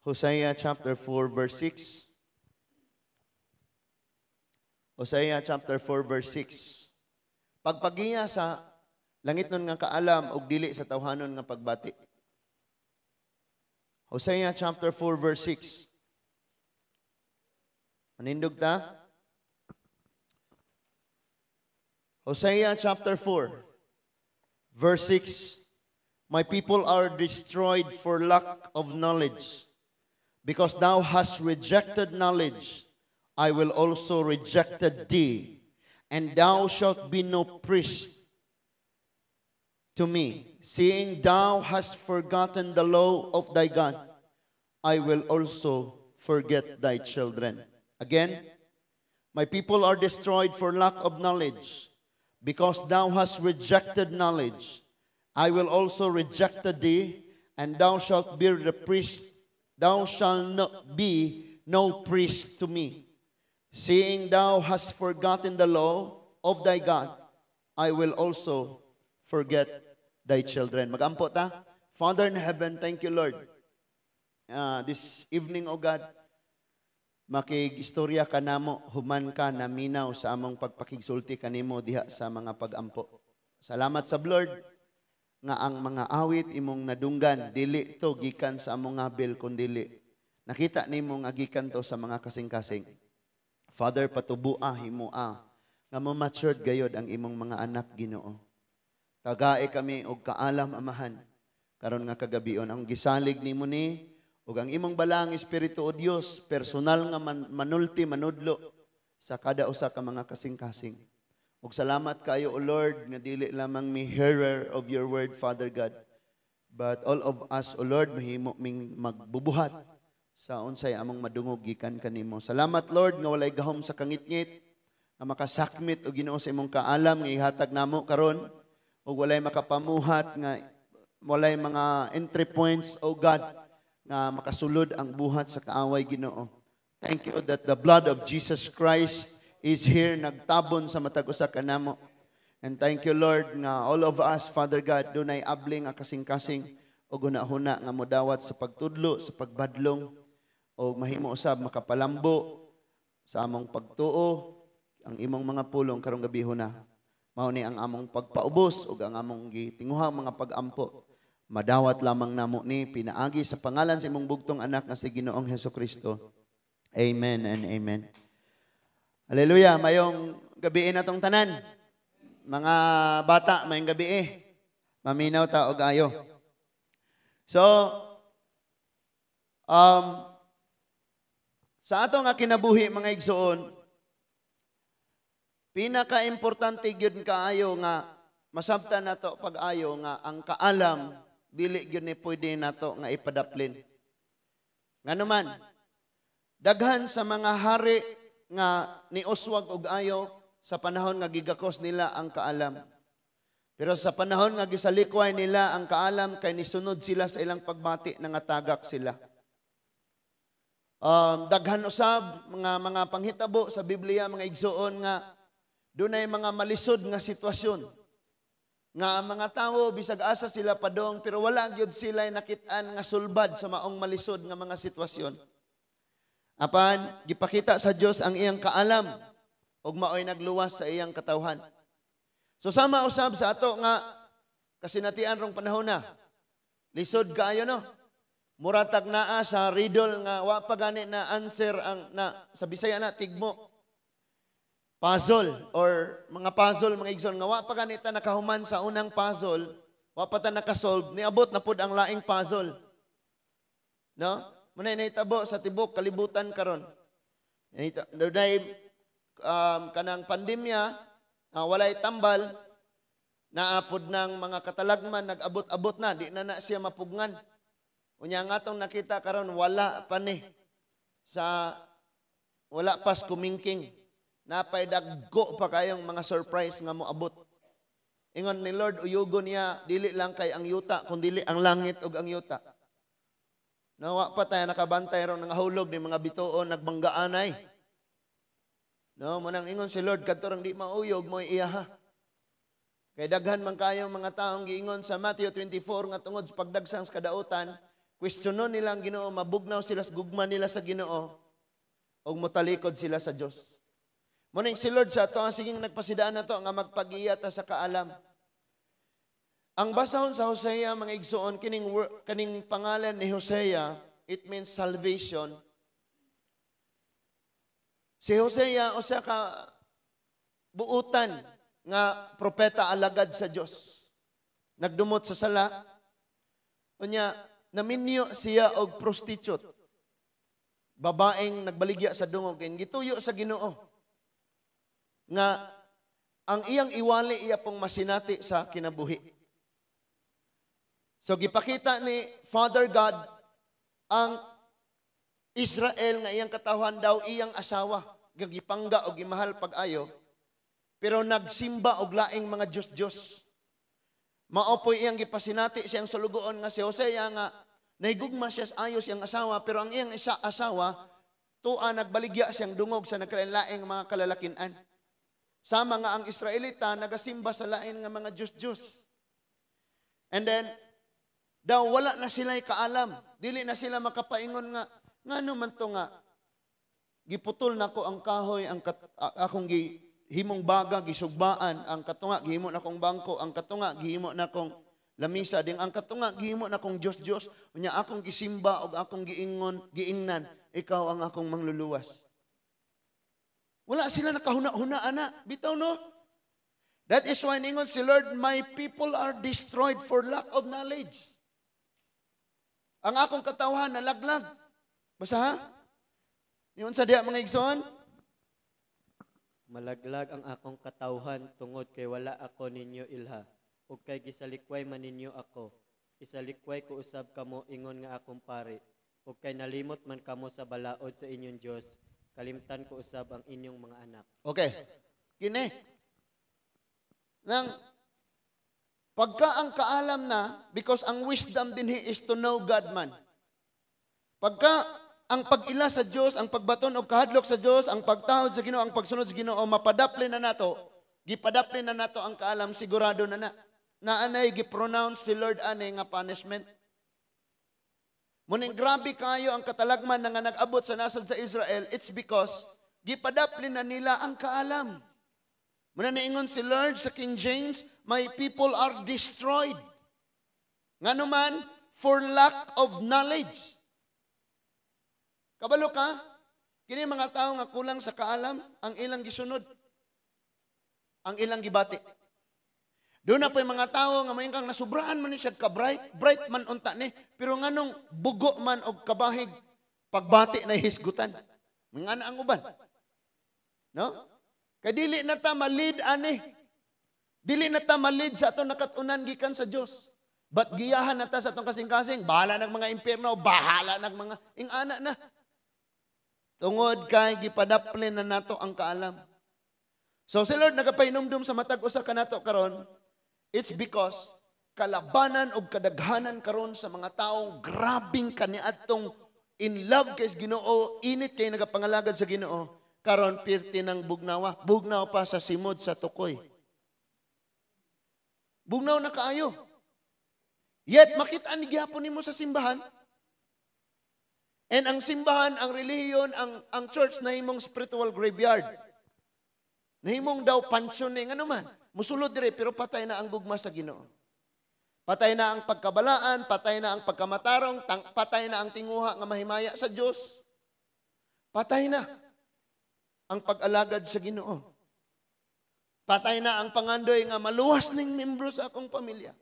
Hosea chapter 4 verse 6. Hosea chapter 4 verse 6. Pagpagiya sa langitnon nga kaalam ug dili sa tawhanon nga pagbati. Hosea chapter 4 verse 6. Manindog ta? Hosea chapter 4 verse 6. My people are destroyed for lack of knowledge. Because thou hast rejected knowledge, I will also reject thee, and thou shalt be no priest to me. Seeing thou hast forgotten the law of thy God, I will also forget thy children. Again, my people are destroyed for lack of knowledge. Because thou hast rejected knowledge, I will also reject thee, and thou shalt be the priest. Thou shalt not be no priest to me. Seeing thou hast forgotten the law of thy God, I will also forget thy children. Magampo ta. Father in heaven, thank you, Lord. This evening, O God, makig-istorya ka namo, human ka naminaw sa among pagpakigsulti kanimo diha sa mga pagampo. Salamat sa Lord nga ang mga awit imong nadunggan, dili to gikan sa among ngabil, kundili nakita nimo nga gikan to sa mga kasing-kasing. Father, patubua, himua nga mo-matured gayod ang imong mga anak, Ginoo. Tagae kami og kaalam, Amahan, karon nga kagabion ang gisalig nimo ni ug ang imong balaang espiritu, O Dios, personal nga manulti, manudlo sa kada usa ka mga kasing-kasing. Ug salamat kayo, O Lord, nga dili lamang mi hearer of your word, Father God, but all of us, O Lord, mahimo ming magbubuhat sa unsay among madungog gikan kanimo. Salamat, Lord, nga walay gahom sa kangitngit nga makasakmit, o Ginoo, sa imong kaalam nga ihatag namo karon, ug walay makapamuhat nga walay mga entry points, O God, nga makasulod ang buhat sa kaaway, Ginoo. Thank you that the blood of Jesus Christ is here nagtabon sa matag usa kanamo. And thank you, Lord, nga all of us, Father God, dunay abli nga kasing-kasing o hunahuna nga modawat sa pagtudlo, sa pagbadlong, o mahimo usab makapalambo sa among pagtuo ang imong mga pulong karong gabi na. Mao ni ang among pagpaubos ug ang among gitinguha mga pagampo. Madawat lamang namo ni pinaagi sa pangalan sa imong bugtong anak nga si Ginoong Hesukristo. Amen and amen. Hallelujah. Mayong gabi na tong tanan. Mga bata, mayong gabi eh. Maminaw ta og ayo. So, sa ato nga kinabuhi, mga igsoon, pinaka-importante gyud kaayo nga masabtan nato pag-ayo nga ang kaalam dili gyud ni pwede nato nga ipadaplin. Ngano man, daghan sa mga hari nga niuswag og ayo sa panahon nga gigakos nila ang kaalam. Pero sa panahon nga gisalikway nila ang kaalam kay nisunod sila sa ilang pagbati, nangatagak sila. Daghan usab mga panghitabo sa Biblia, mga igsoon, nga dunay mga malisod nga sitwasyon nga ang mga tawo bisag asa sila padong pero wala gyud sila nakit-an nga sulbad sa maong malisod nga mga sitwasyon. Apan gipakita sa Dios ang iyang kaalam ug maoy nagluwas sa iyang katawhan. So sama usab sa ato nga kasinatian rong panahon na. Lisod kaayo, no? Muratag naa sa riddle nga wa pa gani na answer ang na sa Bisaya na tigmo. Puzzle or mga puzzle, mga igsoon, nga wa pa gani ta nakahuman sa unang puzzle, wa pa ta nakasolve, niabot na pud ang laing puzzle. No? Muna nahitabo sa tibok kalibutan karon. Dunay kanang pandemya, walay tambal, naapod ng mga katalagman, nag-abot-abot na, di na na siya mapugngan. Unya nga atong nakita karon wala pa ni sa wala pas kumingking. Napay dagko pa kayong mga surprise nga moabot. Ingon ni Lord, uyugon niya dili lang kay ang yuta kundi ang langit ug ang yuta. Nawa pa tayo nakabantay ron nangahulog ni mga bituon nagbanggaanay. No, munang ingon si Lord kadto rang di mauyog mo iya ha. Kay daghan man kayong mga taong giingon sa Matthew 24 nga tungod sa pagdagsang sa kadautan, Questionon nila ang Ginoo, mabugnaw sila sa gugma nila sa Ginoo, ug motalikod sila sa Dios. Muning si Lord sa ato ang siging nagpasidaan na to nga magpag-iya ta sa kaalam. Ang basahon sa Hosea, mga igsoon, kining pangalan ni Hosea, it means salvation. Si Hosea usa ka buutan nga propeta, alagad sa Dios. Nagdumot sa sala. Unya naminyo siya og prostitute. Babaeng nagbaligya sa dungog, kay gituyo sa Ginoo nga ang iyang iwali iya pong masinati sa kinabuhi. So gipakita ni Father God ang Israel nga iyang katawhan daw iyang asawa, gipangga og gimahal pag-ayo, pero nagsimba og laing mga Diyos-Diyos. Mao po'y iyang gipasinati siyang sulugoon nga si Hosea nga nahigugma siya sa ayo siyang asawa, pero ang iyang isa asawa tuwa nagbaligya siyang dungog sa nagkalain mga kalalakinan. Sama nga ang Israelita nagasimba sa lain nga mga Diyos-Diyos. And then daw wala na sila kaalam, dili na sila makapaingon nga ngano man to nga giputol nako ang kahoy, ang akong gihimong baga gisugbaan, ang katunga gihimo nakong bangko, ang katunga gihimo nakong lamisa, ding ang katunga gihimo nakong Dios-Dios, unya akong gisimba og akong giingon, giingnan, ikaw ang akong mangluluwas. Wala sila nakahuna-huna ana, bitaw, no? That is why ningon si Lord, "My people are destroyed for lack of knowledge." Ang akong katawhan nalaglag. Basa ha? Niyon sa diya, mga igsoon? Malaglag ang akong katawhan tungod kay wala ako ninyo ilha, ug kay gisalikway man ninyo ako. Isalikway ko usab kamo ingon nga akong pari, ug kay nalimot man kamo sa balaod sa inyong Dios, kalimtan ko usab ang inyong mga anak. Okay. Kini. Nang pagka ang kaalam na, because ang wisdom din is to know God man. Pagka ang pag-ila sa Dios, ang pagbaton og kahadlok sa Dios, ang pagtahod sa Ginoo, ang pagsunod sa Ginoo, mapadapli na nato, gipadapli na nato ang kaalam, sigurado na na. Na anay gipronounce si Lord ani nga punishment. Muning grabe kayo ang katalagman na nga nag-abot sa nasod sa Israel, it's because gipadapli na nila ang kaalam. Muna niingon si Lord sa King James, "My people are destroyed." Ngano man, for lack of knowledge. Kabalo ka, kini mga tao nga kulang sa kaalam, ang ilang gisunod, ang ilang gibati. Doon na po yung mga tao nga mayang kang nasubraan man ni siya ka-bright, bright man unta ni, pero nganong bugo man og kabahig, pagbati na hisgutan. Mga na ang uban. No? Kay dili na ta malid ani. Dili na ta malid sa atong nakatunan gikan sa Dios. But giyahan na ta sa atong kasing-kasing, bahala ng mga impyerno, bahala ng mga ingana na. Tungod kay gipadapli na nato ang kaalam. So si Lord nagapahinumdum sa matag usa kanato karon, it's because kalabanan og kadaghanan karon sa mga taong grabing kaniadtong in love kay sa Ginoo, init kay nagapangalagad sa Ginoo, karon pirti ng bugnawa, bugnaw pa sa simod sa tukoy. Bugnaw na kaayo. Yet makita ni gyapon nimo sa simbahan. And ang simbahan, ang relihiyon, ang church nahimong spiritual graveyard. Nahimong daw pansyon ni ngano man. Musulod dire pero patay na ang gugma sa Ginoo. Patay na ang pagkabalaan, patay na ang pagkamatarong, patay na ang tinguha nga mahimaya sa Dios. Patay na ang pag-alagad sa Ginoo. Patay na ang pangandoy nga maluwas ning membro sa akong pamilya.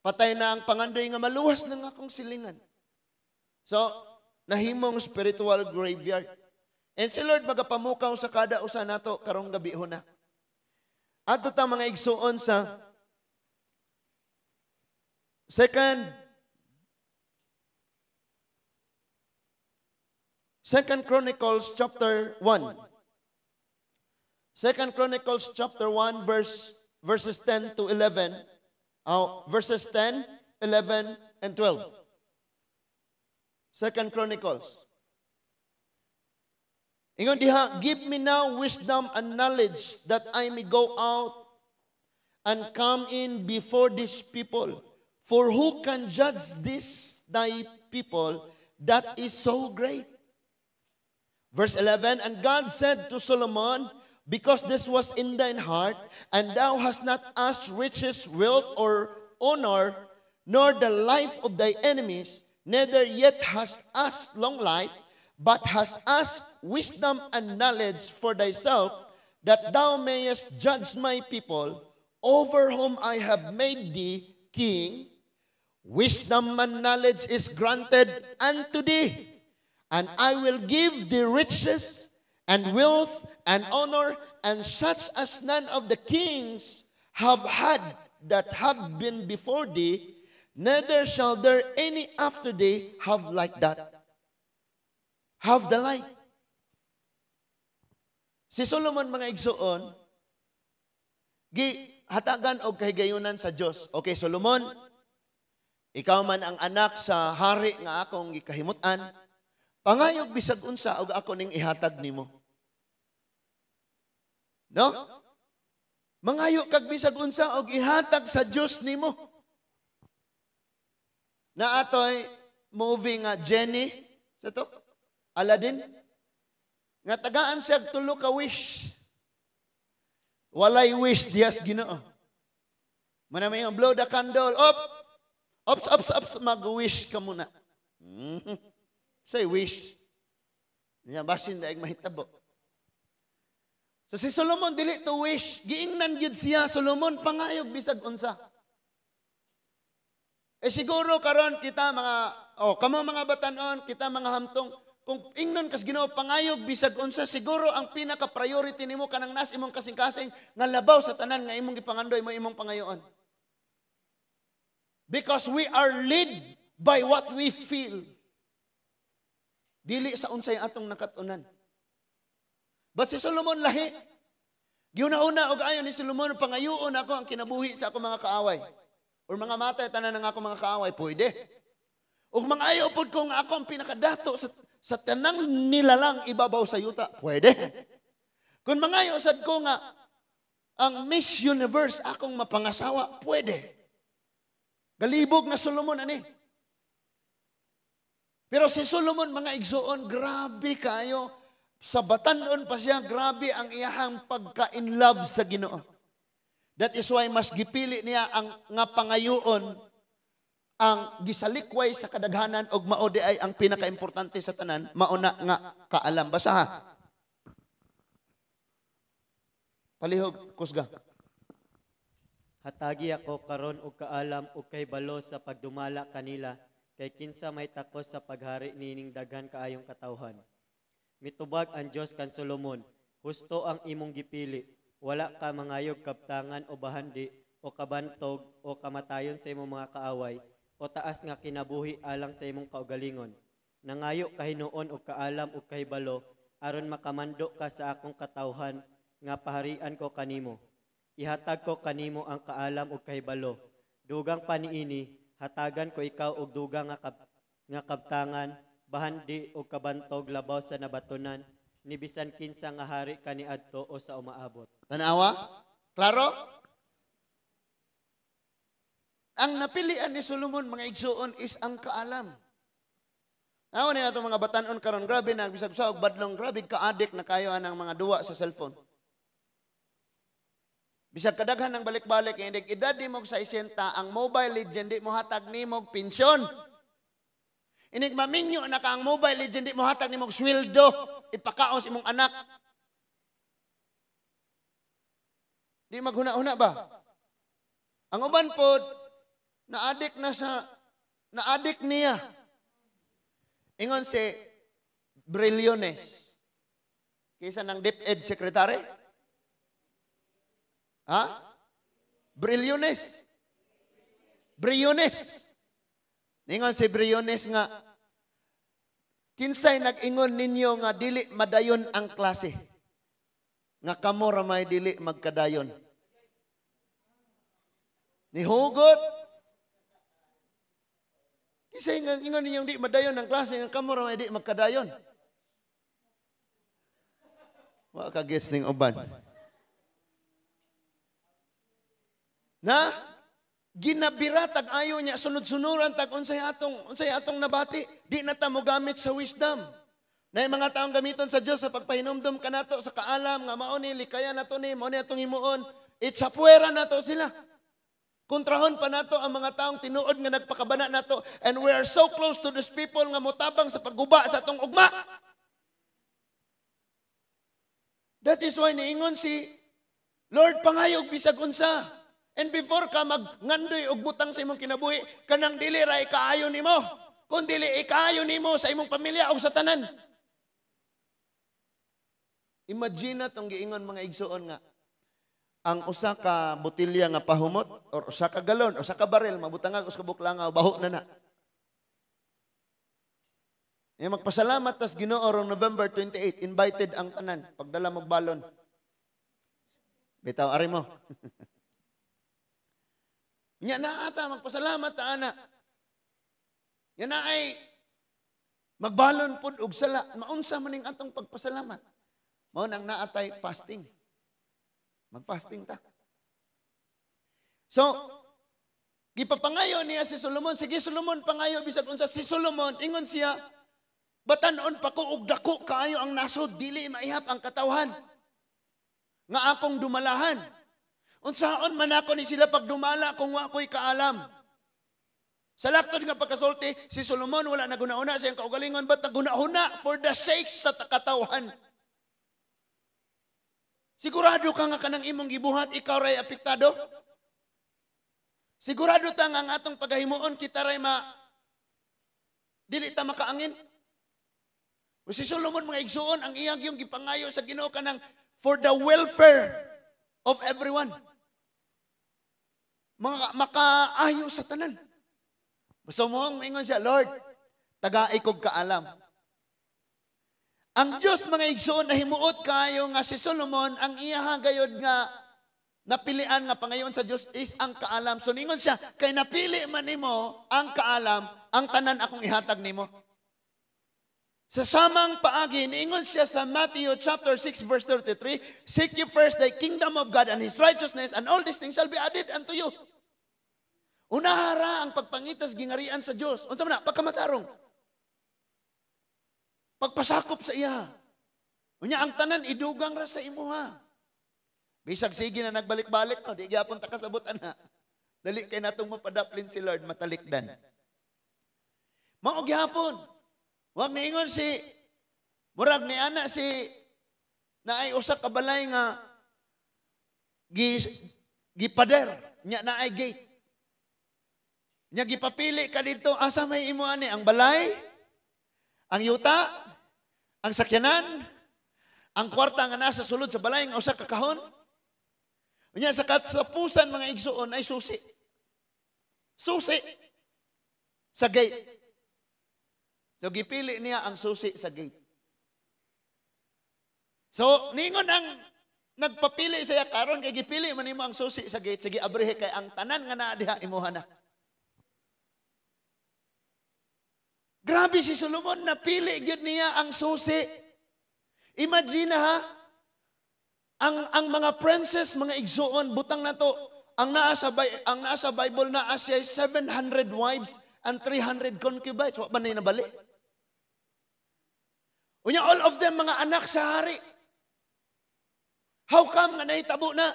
Patay na ang pangandoy nga maluwas ng akong silingan. So, nahimong spiritual graveyard. And si Lord magapamukaw sa kada usa nato karong gabi na. Adto ta, mga igsuon, sa Second Chronicles chapter 1. Second Chronicles chapter 1 verses 10 to 11. Verses 10, 11 and 12. Second Chronicles. Ingon diha, "Give me now wisdom and knowledge that I may go out and come in before these people. For who can judge this thy people that is so great?" Verse 11, "And God said to Solomon, 'Because this was in thine heart, and thou hast not asked riches, wealth, or honor, nor the life of thy enemies, neither yet hast asked long life, but hast asked wisdom and knowledge for thyself, that thou mayest judge my people, over whom I have made thee king, wisdom and knowledge is granted unto thee, and I will give thee riches and wealth and honor, and such as none of the kings have had that have been before thee, neither shall there any after thee have like that.'" Have the like. Si Solomon, mga igsuon, gi hatagan og kahigayunan sa Dios. "Okay, Solomon, ikaw man ang anak sa hari nga akong gikahimutan, pangayog bisag unsa og ako ning ihatag nimo." No? Mangayo kag bisag unsa og ihatag sa Dios nimo. Naa toy movie nga Genie sa to? Aladdin. Nga tagaan siya tulo ka wish. Walay wish diyas Ginoo. Mana may blow the candle. Op! Ops, ops, ops, mag-wish ka muna. Say wish. Nya basin daig mahitabo. So si Solomon dili to wish, giingnan gyud siya, "Solomon, pangayog bisag unsa." Eh siguro karon kita mga, oh, kamo mga batanon, kita mga hamtong, kung ingnon kas Ginoo, "Pangayog bisag unsa," siguro ang pinaka priority nimo kanang nas imong kasing-kasing nga labaw sa tanan nga imong gipangandoy mo imong pangayoon. Because we are led by what we feel. Dili sa unsay atong nakatunan. But si Solomon lahi. Giuna-una og ayon ni Solomon, "Pangayoon ako ang kinabuhi sa akong mga kaaway. Or mga matay tanan ng akong mga kaaway, pwede. Ug mangayo pod ko nga ako ang pinakadato sa tanang nilalang ibabaw sa yuta, pwede. Kung mangayo sad ko nga ang Miss Universe akong mapangasawa, pwede." Galibog na Solomon ani. Pero si Solomon, mga igsuon, grabe kayo. Sa batanon pa siya, grabe ang iyahang pagka-in love sa Ginoo. That is why mas gipili niya ang nga pangayoon ang gisalikway sa kadaghanan og mao di ay ang pinakaimportante sa tanan, mauna nga kaalam. Basaha. Palihog, kusga. "Hatagi ako karon og kaalam ug kahibalo sa pagdumala kanila, kay kinsa may takos sa paghari nining daghan kaayong katawhan?" Mitubag ang Dios kan Solomon, "Husto ang imong gipili. Wala ka mangayog kabtangan o bahandi o kabantog o kamatayon sa imong mga kaaway o taas nga kinabuhi alang sa imong kaugalingon. Nangayo ka hinuon og kaalam ug kahibalo aron makamando ka sa akong katawhan nga paharian ko kanimo. Ihatag ko kanimo ang kaalam ug kahibalo. Dugang pa niini, hatagan ko ikaw og dugang nga kabtangan, bahandi ug kabantog labaw sa nabatunan ni bisan kinsa nga hari kaniadto o sa umaabot." Tanawa? Klaro? Ang napilian ni Solomon, mga igsuon, is ang kaalam. Awa na itong mga batanon karon, grabe na bisag sa og badlong, grabe ka-addict na kayo anang mga duwa sa cellphone. Bisag kadaghan ng balik-balik, hindi edad di mo sa 60, ang Mobile Legend di mo hatag nimo pensyon. Inig maminyo na ka, ang Mobile Legend di mo hatag nimo sweldo, ipakaos imong anak. Di maghuna-huna ba? Ang uban pod, na-addict na sa, na-addict niya. Ingon si Brillones. Kaysa ng DepEd Secretary? Ha? Brillones. Briones. Ingon si Briones nga, "Kinsay nag-ingon ninyo nga dili madayon ang klase? Nga kamo ra may dili magkadayon." Nihugot. "Kinsay nga ingon ninyong di madayon ang klase nga kamo ra may di magkadayon?" Wa ka gets ning uban. Na? Ginabira tag ayo niya, sunod-sunuran tag unsay atong nabati. Di na ta mogamit sa wisdom. Na mga taong gamiton sa Dios sa pagpahinumdom kanato sa kaalam nga mao ni likayan nato ni, mao ni atong himuon. Itsapuera nato sila. Kontrahon pa nato ang mga taong tinuod nga nagpakabana nato, and we are so close to these people nga motabang sa pagguba sa atong ugma. That is why niingon si Lord, "Pangayog bisag unsa." And before ka magngandoy og butang sa imong kinabuhi, kanang dili ra ikaayo nimo, kun dili ikaayo nimo sa imong pamilya o sa tanan. Imagine na tong giingon, mga igsuon, nga ang usa ka botelya nga pahumot or usa ka galon, usa ka baril, mabutangag usa ka buklangaw, baho na na. Eh, magpasalamat tas Ginoo rong November 28, invited ang tanan, pagdala mo balon. Bitaw ari mo. Nya na ata magpasalamat ta ana. Nya na ay magbalon pud og sala, maunsa man ning atong pagpasalamat? Mao nang naatay fasting. Mag-fasting ta. So, gipapangayo niya si Solomon. "Sige Solomon, pangayo bisag unsa." Si Solomon, ingon siya, "Batanon pa ko og dako kaayo ang nasod, dili maihap ang katawhan nga akong dumalahan. Unsaon man ako ni sila pagdumala kung wa ko'y kaalam?" Sa laktod nga pagkasulti, si Solomon wala naguna-una sa iyang kaugalingon, but naguna-una for the sake sa katawhan. Sigurado ka nga kanang imong gibuhat, ikaw ray apektado? Sigurado ta nga ang atong pagahimuon, kita ray ma dili ta makaangin? O si Solomon, mga igsuon, ang iyang yung gipangayo sa Ginoo kanang for the welfare of everyone. Mga makaayo sa tanan. Basta mo ingon siya, "Lord, tagai kog kaalam." Ang Diyos, mga igsuon, nahimuot kayo nga si Solomon, ang iya gayod nga napilian nga pangayon sa Diyos is ang kaalam. So ningon siya, "Kay napili man nimo ang kaalam, ang tanan akong ihatag nimo." Sa samang paagi, niingon siya sa Matthew chapter 6 verse 33, "Seek ye first the kingdom of God and His righteousness, and all these things shall be added unto you." Unahara ang pagpangitas gingarian sa Dios. Unsa man na? Pagkamatarong. Pagpasakop sa iya. Unya ang tanan idugang ra sa imuha. Bisag sige na nagbalik-balik no, di gyapon ta kasabot ana. Dali kay natong mapadaplin si Lord matalikdan. Mao gyapon. Wag niingon si murag ni ana si naay usa ka balay nga gi gipader nya naay gate. Nya gipapili ka dito, asa may imo ani ang balay, ang yuta, ang sakyanan, ang kwarta nga nasa sulod sa balay nga usa ka kahon. Unya sa katsapusan, mga igsuon, ay susi. Susi sa gate. So gipili niya ang susi sa gate. So ningon ang nagpapili siya, "Karon kay gipili man nimo ang susi sa gate, sige abrihe kay ang tanan nga naa diha imuha na." Grabe si Solomon, napili gyud niya ang susi. Imagine ha, ang mga princess, mga igsuon, butang na to, ang naa sa Bible naa siya 700 wives and 300 concubines. Wa ba na nabali? Unya all of them mga anak sa hari. How come nga nahitabo na?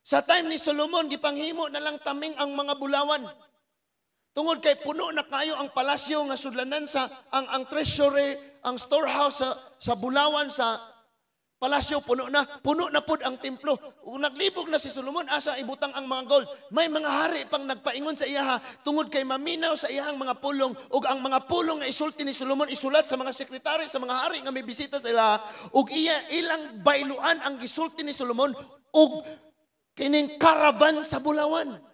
Sa time ni Solomon, gipanghimo na lang taming ang mga bulawan. Tungod kay puno na kayo ang palasyo nga sudlanan sa ang treasury, ang storehouse sa bulawan sa palasyo puno na pud ang templo. Ug naglibog na si Solomon asa ibutang ang mga gold. May mga hari pang nagpaingon sa iyaha tungod kay maminaw sa iyahang mga pulong, ug ang mga pulong nga isulti ni Solomon isulat sa mga sekretary sa mga hari nga may bisita sa ila, ug iya ilang bayluan ang gisulti ni Solomon ug kining caravan sa bulawan.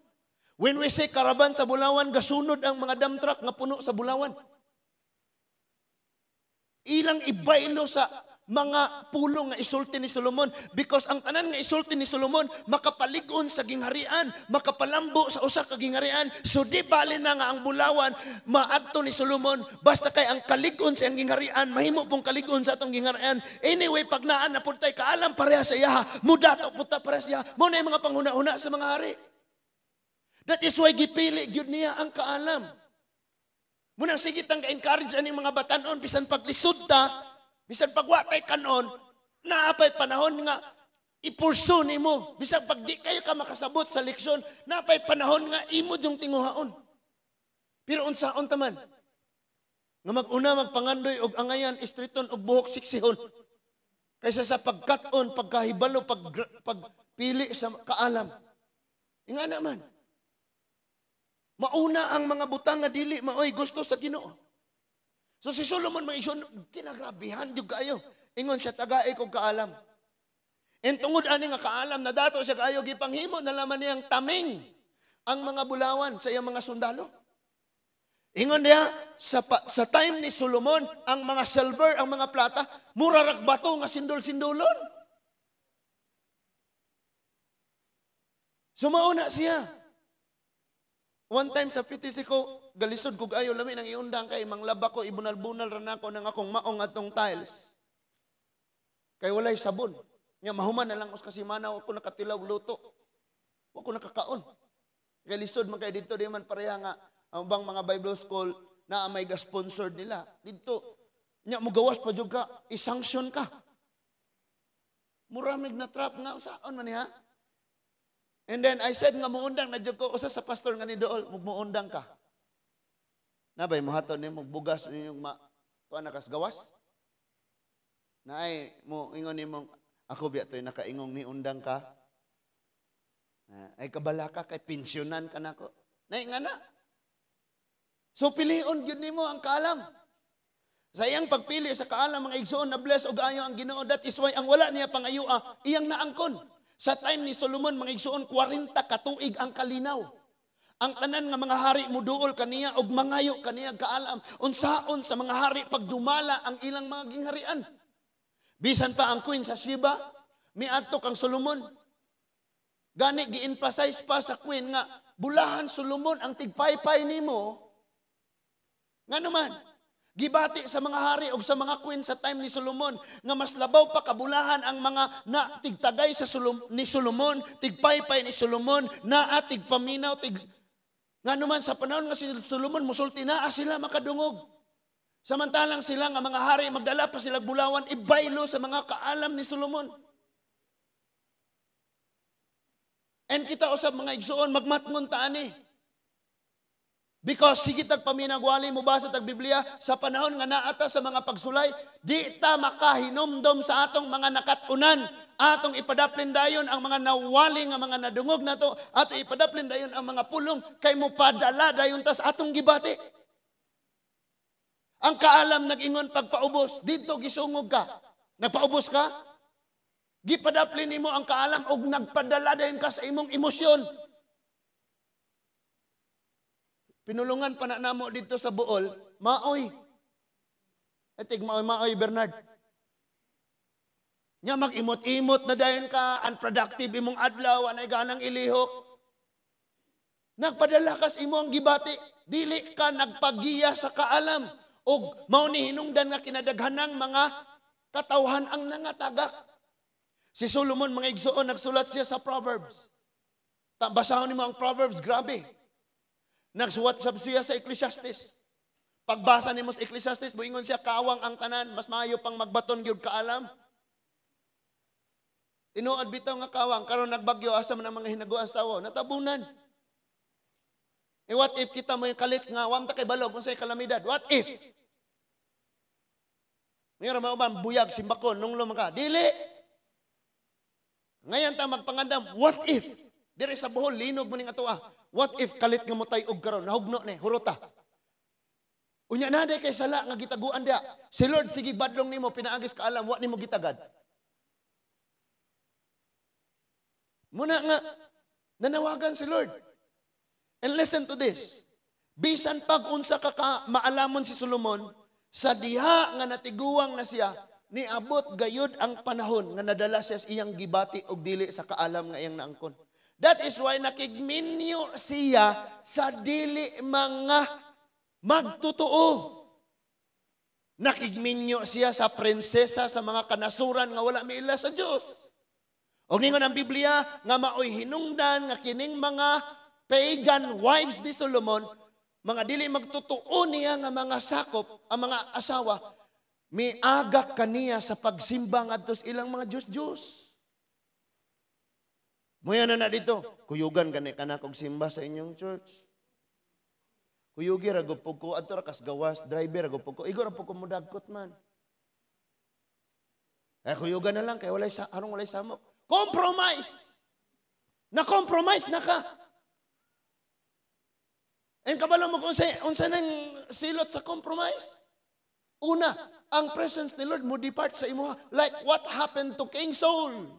When we say caravan sa bulawan, gasunod ang mga dump truck nga puno sa bulawan. Ilang ibaylo sa mga pulong nga isulti ni Solomon, because ang tanan nga isulti ni Solomon makapalig-on sa gingharian, makapalambo sa usa ka gingharian. So di bali na nga ang bulawan maadto ni Solomon, basta kay ang kalig-on sa iyang gingharian mahimo pong kalig-on sa atong gingharian. Anyway, pag naan na pud tay kaalam pareha sa iyaha, mudato pud ta pareha sa iyaha. Mao na yung mga panghuna-huna sa mga hari. That is why gipili gyud niya ang kaalam. Munang sige tang ka-encourage aning mga batanon, bisan paglisod ta, bisan pagwatay kanon, naapay panahon nga i-pursue nimo. Bisan pag di kayo ka makasabot sa leksyon, naapay panahon nga imo yung tinguhaon. Pero unsaon ta man? Nga mag-una magpangandoy og angayan, istriton og buhok siksihon. Kaysa sa pagkat-on, pagkahibalo, pagpili sa kaalam. Nga naman. Mauna ang mga butang nga dili maoy gusto sa Ginoo. So si Solomon mga igsoon, kinagrabihan gyud kaayo. Ingon siya, tagae kog kaalam. And tungod ani nga kaalam na dato siya kaayo, gipanghimo na laman niyang taming ang mga bulawan sa iyang mga sundalo. Ingon niya, sa time ni Solomon, ang mga silver, ang mga plata, mura rag bato nga sindol-sindolon. Sumauna siya. One time sa PTC ko, galisod kog ayo lami nang iundang kay manglaba ko, ibunal-bunal ra nako nang akong maong atong tiles. Kay walay sabon. Nya mahuman na lang us kasi manaw ako nakatilaw luto. Wa ko nakakaon. Kay lisod man kay didto, di man pareha nga ang ubang mga Bible school na may ga-sponsored nila. Didto nya mogawas pa jud ka, i-sanction ka. Muramig na trap nga usaon man niya. And then I said nga muundang na jud ko usa sa pastor nga ni dool, muundang ka. Nabay mohatod nimo bugas ninyong ma tuan na kas gawas. Naay mo ingon nimo ako biya toy nakaingong ni undang ka. Ay kabala ka kay pensyonan ka nako. Nay nga na. So pilion gyud nimo ang kaalam. Sa iyang pagpili sa kaalam mga igsoon na bless og ayo ang Ginoo. That is why ang wala niya pangayua iyang naangkon. Sa time ni Solomon, mga igsoon, 40 katuig ang kalinaw. Ang tanan nga mga hari muduol kaniya og mangayo kaniya kaalam. Unsaon sa mga hari pagdumala ang ilang mga gingharian. Bisan pa ang queen sa Sheba, miadto kang Solomon. Gani gi-emphasize pa sa queen nga bulahan Solomon ang tigpaypay nimo. Ngano man? Gibati sa mga hari og sa mga queen sa time ni Solomon nga mas labaw pa kabulahan ang mga na tigtagay sa ni Solomon, tigpaypay ni Solomon, naa tigpaminaw tig ngano man sa panahon nga si Solomon musulti naa sila makadungog. Samantalang sila nga mga hari magdala pa sila bulawan ibaylo sa mga kaalam ni Solomon. And kita usab mga igsoon magmatngon ta ani. Because sige tag paminagwali mo basa tag Biblia sa panahon nga naata sa mga pagsulay, di ta makahinumdom sa atong mga nakatunan. Atong ipadaplin dayon ang mga nawali nga mga nadungog nato, ato ipadaplin dayon ang mga pulong kay mopadala dayon tas atong gibati. Ang kaalam nag-ingon pagpaubos, didto gisungog ka. Nagpaubos ka? Gipadaplin nimo ang kaalam og nagpadala dayon ka sa imong emosyon. Pinulungan pa na namo dito sa Bool, maoy. Etig maoy, maoy Bernard. Nya mag-imot-imot na dayon ka, unproductive imong adlaw, anay ganang ilihok. Nagpadala kas imo ang gibati, dili ka nagpagiya sa kaalam. Og mao ni hinungdan nga kinadaghanang mga katawhan ang nangatagak. Si Solomon mga igsoon nagsulat siya sa Proverbs. Basahon nimo ang Proverbs, grabe. Nagsuwat sab siya sa Ecclesiastes. Pagbasa nimo sa Ecclesiastes, moingon siya kawang ang tanan, mas maayo pang magbaton gyud kaalam. Tinuod bitaw nga kawang karon nagbagyo asa man ang mga hinaguan sa tawo, natabunan. Eh what if kita mo yung kalit nga wam ta kay balog unsay kalamidad? What if? Mayroon man uban buyag simbakon nunglo man ka. Dili. Ngayon ta magpangandam, what if? Dire sa Bohol linog mo ning atoa. What if kalit nga motay og karon nahugno ni hurota. Unya na day kay sala nga gitaguan dia. Si Lord sige badlong nimo pinaagis kaalam wa nimo gitagad. Muna nga nanawagan si Lord. And listen to this. Bisan pag unsa ka maalamon si Solomon sa diha nga natiguang na siya, niabot gayud ang panahon nga nadala siya sa iyang gibati og dili sa kaalam nga iyang naangkon. That is why nakigminyo siya sa dili mga magtotoo. Nakigminyo siya sa prinsesa sa mga kanasuran nga wala miila sa Dios. Og ningon ang Biblia nga maoy hinungdan nga kining mga pagan wives ni Solomon, mga dili magtotoo niya nga mga sakop, ang mga asawa, miagak kaniya sa pagsimba ngadto sa ilang mga Diyos-Diyos. Muya na na dito, kuyugan gani ka na kog simba sa inyong church. Kuyugi ra gud ko adto ra kas gawas, driver ra gud ko. Igo ra pud ko mudagkot man. Eh kuyugan na lang kay walay sa arong walay samok. Compromise. Na compromise na ka. And kabalo mo kung unsa unsa nang silot sa compromise? Una, ang presence ni Lord mo depart sa imuha like what happened to King Saul.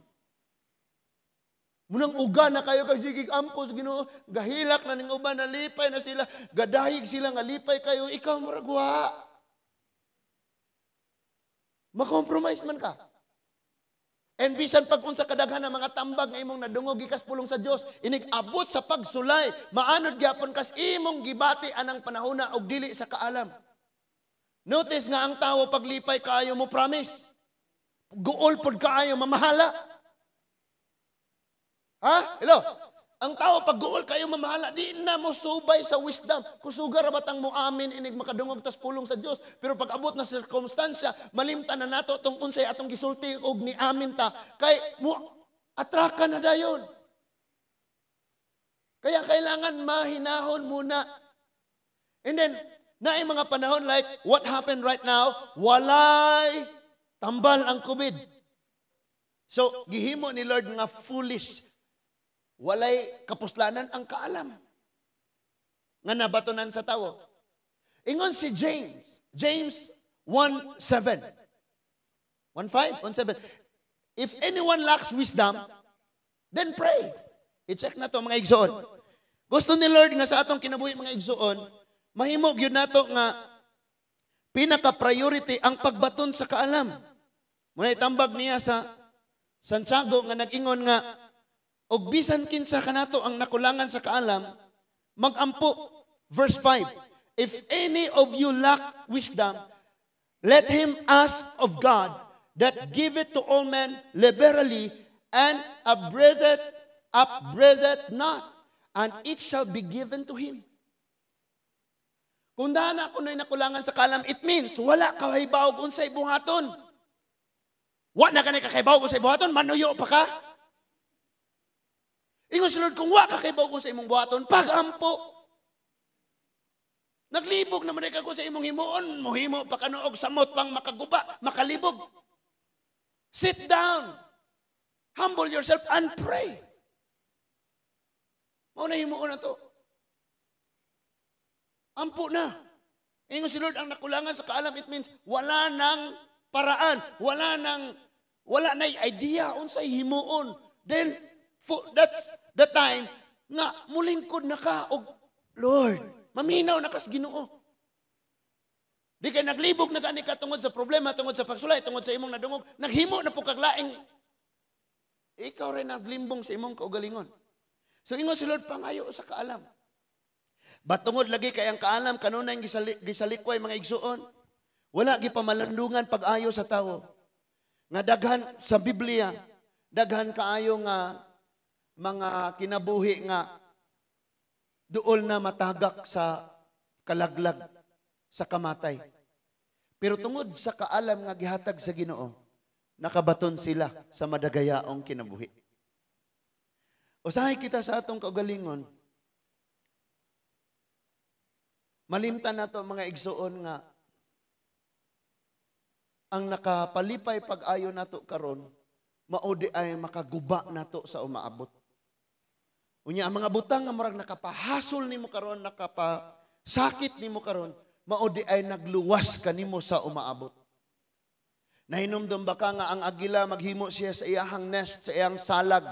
Munang uga na kayo kag sigig ampo sa Ginoo, gahilak na ning uban, nalipay na sila, gadayig sila nga lipay kayo, ikaw murag wa. Ma-compromise man ka. And bisan pag unsa kadaghan ng mga tambag nga imong nadungog gikas pulong sa Dios, inig abot sa pagsulay, maanod gyapon kas imong gibati anang panahona og dili sa kaalam. Notice nga ang tawo paglipay kaayo mo promise. Guol pod kaayo mamahala. Ha? Hello? Ang tao pag guol kayo mamahala, di na mo subay sa wisdom. Kusuga ra batang mo amin inig makadungog tas pulong sa Dios. Pero pag abot na sirkumstansya, malimtan na nato tong unsay atong gisulti og ni amin ta kay mo atraka na dayon. Kaya kailangan mahinahon muna. And then, naay mga panahon like what happened right now, walay tambal ang COVID. So, gihimo ni Lord nga foolish. Walay kapuslanan ang kaalam nga nabatonan sa tawo. Ingon si James, James 1:7. 1:5, 1:7. If anyone lacks wisdom, then pray. I-check na to, mga igsoon. Gusto ni Lord nga sa atong kinabuhi, mga igsoon, mahimo gyud nato nga pinaka-priority ang pagbaton sa kaalam. Muna itambag niya sa Santiago nga nag-ingon nga og bisan kinsa kanato ang nakulangan sa kaalam, magampo. Verse 5. If any of you lack wisdom, let him ask of God that giveth to all men liberally and upbraideth not, and it shall be given to him. Kung daan ako na'y nakulangan sa kaalam, it means wala ka kahibaw unsay buhaton. Wa na ka na kakahibaw unsay buhaton, manuyo pa ka. Ingon si Lord, kung wa ka kahibaw sa imong buhaton, pagampo. Naglibog naman ka sa imong himuon, muhimo pa ka og samot pang makaguba, makalibog. Sit down. Humble yourself and pray. Mao na himuon na to. Ampo na. Ingon si Lord, ang nakulangan sa kaalam, it means wala nang paraan, wala na idea unsay himuon. Then, that's the time nga mulingkod na ka og Lord, maminaw na kas Ginoo. Di kay naglibog na gani ka tungod sa problema, tungod sa pagsulay, tungod sa imong nadungog, naghimo na po kag laing ikaw rin naglimbong sa imong kaugalingon. So ingon si Lord, pangayo sa kaalam. Batungod lagi kay ang kaalam kanunay gisalikway, mga igsuon. Wala gipamalandungan pag-ayo sa tawo. Nga daghan sa Biblia, daghan kaayo nga mga kinabuhi nga duol na matagak sa kalaglag, sa kamatay. Pero tungod sa kaalam nga gihatag sa Ginoo, nakabaton sila sa madagayaong kinabuhi. Usahay kita sa atong kaugalingon, malimtan nato, mga igsuon, nga ang nakapalipay pag-ayo nato karon mao di ay makaguba nato sa umaabot. Unya ang mga butang nga murag nakapahasol nimo karon, nakapasakit nimo karon, mao di ay nagluwas kanimo sa umaabot. Nahinumdum ba ka nga ang agila maghimo siya sa iyahang nest, sa iyang salag?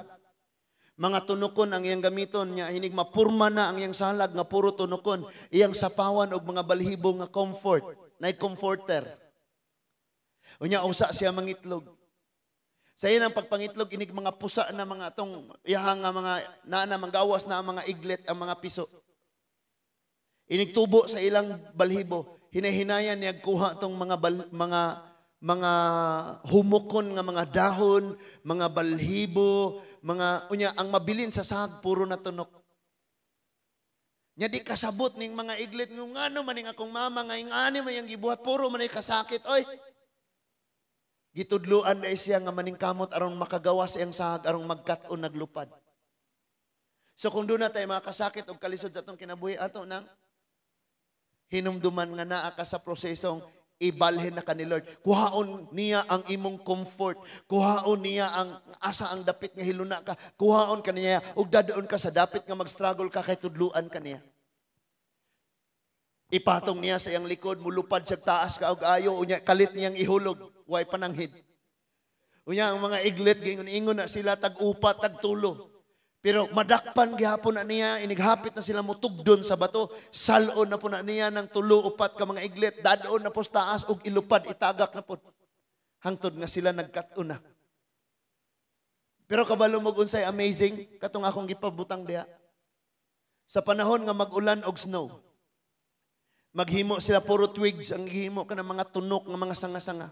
Mga tunukon ang iyang gamiton niya, hinig mapurma na ang iyang salag nga puro tunukon, iyang sapawan og mga balhibo nga comfort, nay comforter. Unya usa siya mangitlog. Sa iyang pagpangitlog inig mga pusa na mga tong iyahang nga mga naa manggawas na ang mga iglet, ang mga piso. Inig tubo sa ilang balhibo, hinahinayan niya kuha tong mga mga humukon nga mga dahon, mga balhibo, mga unya ang mabilin sa sag puro na tunok. Nya di kasabot ning mga iglit ng ngano maning akong mama nga ingani may ang gibuhat puro man ay kasakit oy. Gitudluan na siya nga maningkamot aron makagawas iyang sahag aron magkat-on naglupad. So kung doon na tayo makasakit og kalisod sa atong kinabuhi ato nang hinumduman nga naa ka sa prosesong ibalhin na ka ni Lord. Kuhaon niya ang imong comfort. Kuhaon niya ang asa ang dapit nga hiluna ka. Kuhaon ka niya ug dadon ka sa dapit nga mag-struggle ka kay tudluan ka niya. Ipatong niya sa iyang likod, mulupad siya taas ka og ayo, unya kalit niyang ihulog, way pananghid. Unya ang mga iglit giingon-ingon na sila tag-upat, tag-tulo. Pero madakpan gihapon na niya, inighapit na sila mutugdon sa bato, salon na po na niya ng tulo upat ka mga iglit, dadon na po sa taas ug ilupad, itagak na po. Hangtod nga sila nagkat-on na. Pero kabalo mo unsay amazing, katong akong gipabutang diha. Sa panahon nga mag-ulan og snow, maghimo sila puro twigs, ang gihimo ka ng mga tunok nga mga sanga-sanga.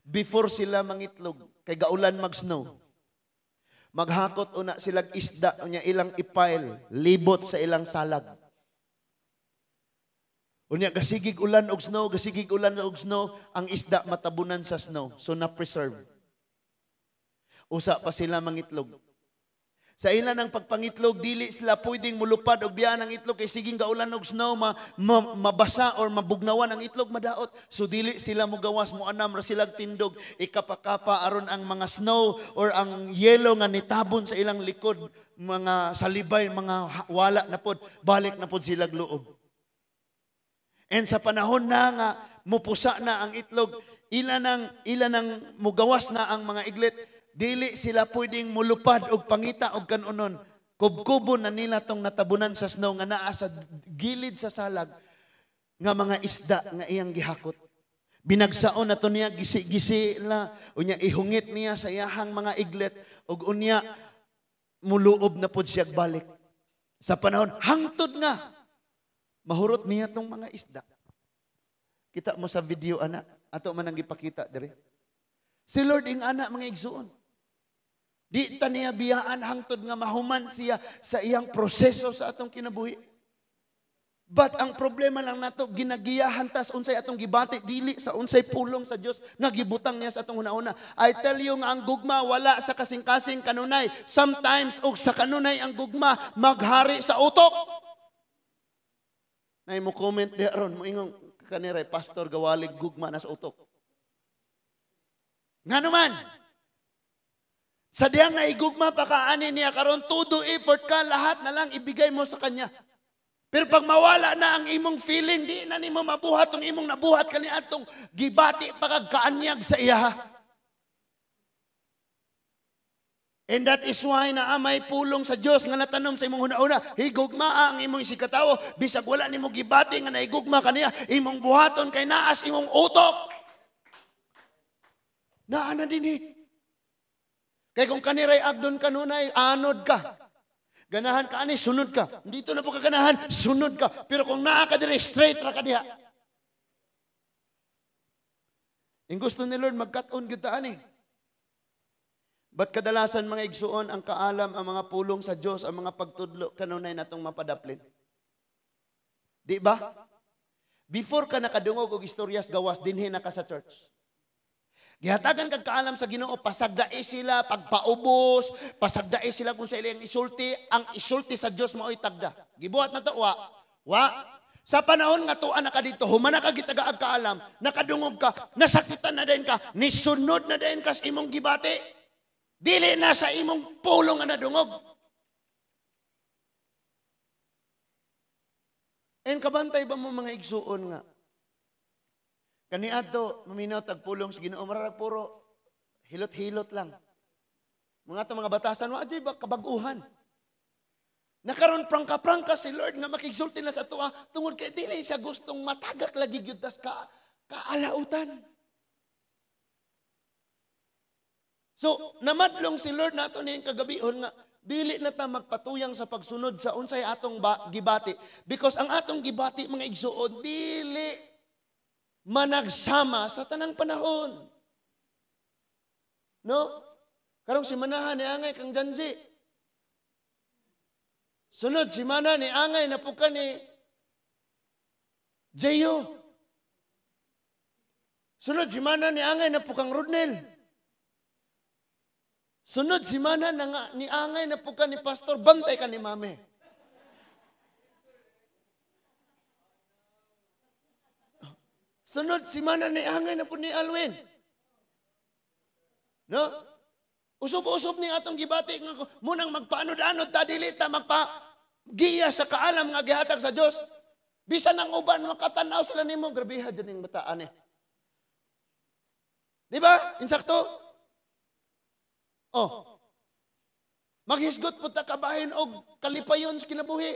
Before sila mangitlog, kay gaulan mag-snow, maghakot una silag isda unya ilang ipile libot sa ilang salag. Unya gasigig ulan og snow, gasigig ulan og snow, ang isda matabunan sa snow, so na preserve. Usa pa sila mangitlog. Sa ilan ang pagpangitlog, dili sila pwedeng mulupad og biyaan ang itlog kay siging gaulan og snow, mabasa or mabugnawan ang itlog, madaot. So dili sila mugawas, muanam ra silag tindog, ikapakapa aron ang mga snow or ang yelo nga nitabon sa ilang likod, mga salibay, mga wala na pod, balik na pod silag loob. And sa panahon na nga mupusa na ang itlog, ila nang mugawas na ang mga iglit, dili sila pwedeng mulupad og pangita og kanunon. Kubkubo na nila tong natabunan sa snow nga naa sa gilid sa salag nga mga isda nga iyang gihakot. Binagsaon na to niya, gisi-gisi la, unya ihungit niya sa iyahang mga iglit og unya muluob na pod siya balik. Sa panahon hangtod nga mahurot niya tong mga isda. Kita mo sa video ana, ato man ang gipakita diri. Si Lord ing ana mga igsuon. Di ta niya biyaan hangtod nga mahuman siya sa iyang proseso sa atong kinabuhi. But ang problema lang nato, ginagiyahan tas unsay atong gibati, dili sa unsay pulong sa Dios nga gibutang niya sa atong hunahuna. I tell you nga ang gugma wala sa kasing-kasing kanunay. Sometimes og sa kanunay ang gugma maghari sa utok. Nay mo comment di aron mo ingong kanire pastor gawalig gugma na sa utok. Ngano man? Sa diyang naigugma pa ka ani niya karon, todo effort ka, lahat na lang ibigay mo sa kanya. Pero pag mawala na ang imong feeling, di na nimo mabuhat ang imong nabuhat kaniadtong gibati pa kag kaanyag sa iya. And that is why naa may pulong sa Dios nga natanom sa imong hunahuna, higugmaa ang imong isigkatawo, bisag wala nimo gibati nga naigugma kaniya, imong buhaton kay naas imong utok. Naa na dinhi. Kay kung kaniray agdon kanunay, anod ka. Ganahan ka ani, sunod ka. Dito na po ka ganahan, sunod ka. Pero kung naa ka dire, straight ra ka diha. Ang gusto ni Lord, magkat-on gyud ta ani. But kadalasan mga igsuon, ang kaalam, ang mga pulong sa Dios, ang mga pagtudlo, kanunay natong mapadaplin. Di ba? Before ka nakadungog og istoryas gawas, dinhi na ka sa church. Gihatagan kag kaalam sa Ginoo, pasagdae sila pagpaubos, pasagdae sila kung sa ilang isulti, ang isulti sa Dios mao'y tagda. Gibuhat na to, wa. Wa. Sa panahon nga tuan na ka dito, humana ka gitagaag kaalam, nakadungog ka, nasakitan na din ka, nisunod na din ka sa imong gibati. Dili na sa imong pulong nga nadungog. En kabantay ba mo mga igsuon nga? Kaniadto maminaw tag pulong sa Ginoo, mararag puro hilot-hilot lang. Mga to mga batasan wa adyoy ba kabag-uhan. Nakaron prangka-prangka si Lord nga makigsulti na sa tuwa tungod kay dili siya gustong matagak lagi gyud tas ka kaalautan. So namadlong si Lord nato ning kagabihon nga dili na ta magpatuyang sa pagsunod sa unsay atong gibati, because ang atong gibati mga igsuon dili managsama sa tanang panahon. No? Karong si manahan ni angay kang janji. Sunod simana ni angay na po ka ni Jeyo. Sunod simana ni angay na po kang Rodnel. Sunod simana na ni angay na po ka ni Pastor, bantay ka ni Mame. Sunod simana ni angay na po ni Alwin. No? Usop-usop ni atong gibati nga munang magpaanod-anod ta dili ta magpa giya sa kaalam nga gihatag sa Dios. Bisan ang uban makatan-aw sila nimo, grabeha jud ning bataan eh. Di ba? Insakto? Oh. Maghisgot po ta kabahin og kalipayon sa kinabuhi.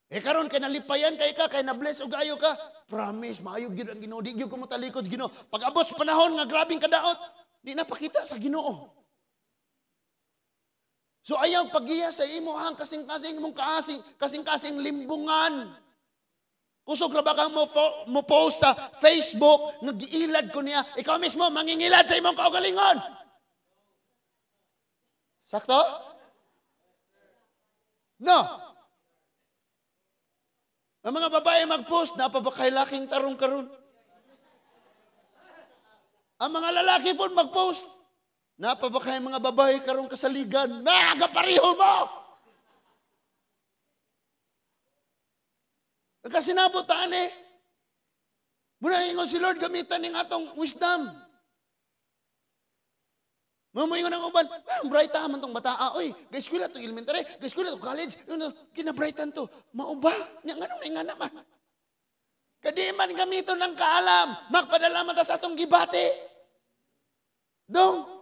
Eh karon kay nalipayan kay ka, kay na-bless og ayo ka. Promise, maayo gyud ang Ginoo, di gyud ko motalikod sa Ginoo. Pag abot sa panahon nga grabing kadaot, di napakita sa Ginoo. So ayaw pagiya sa imo ang kasing-kasing imong kaasing, kasing-kasing limbungan. Kusog ra ba kang mo post sa Facebook nga giilad ko niya, ikaw mismo mangingilad sa imong kaugalingon. Sakto? No. Ang mga babae mag-post, napa ba kay laking tarong karon? Ang mga lalaki po mag-post, napa ba kay mga babae karong kasaligan? Nagapariho mo! Nagkasinabot taan eh. Muna ingon si Lord, gamitan ning atong wisdom. Mamuingon ang uban, ang bright man tong bataa. Oy, ga-eskwela to elementary, ga-eskwela to college. Kinabrightan to. Mauba? Nya nganong naingana man? Kadi man gamiton ng kaalam, magpadala man ta sa atong gibati. Dong.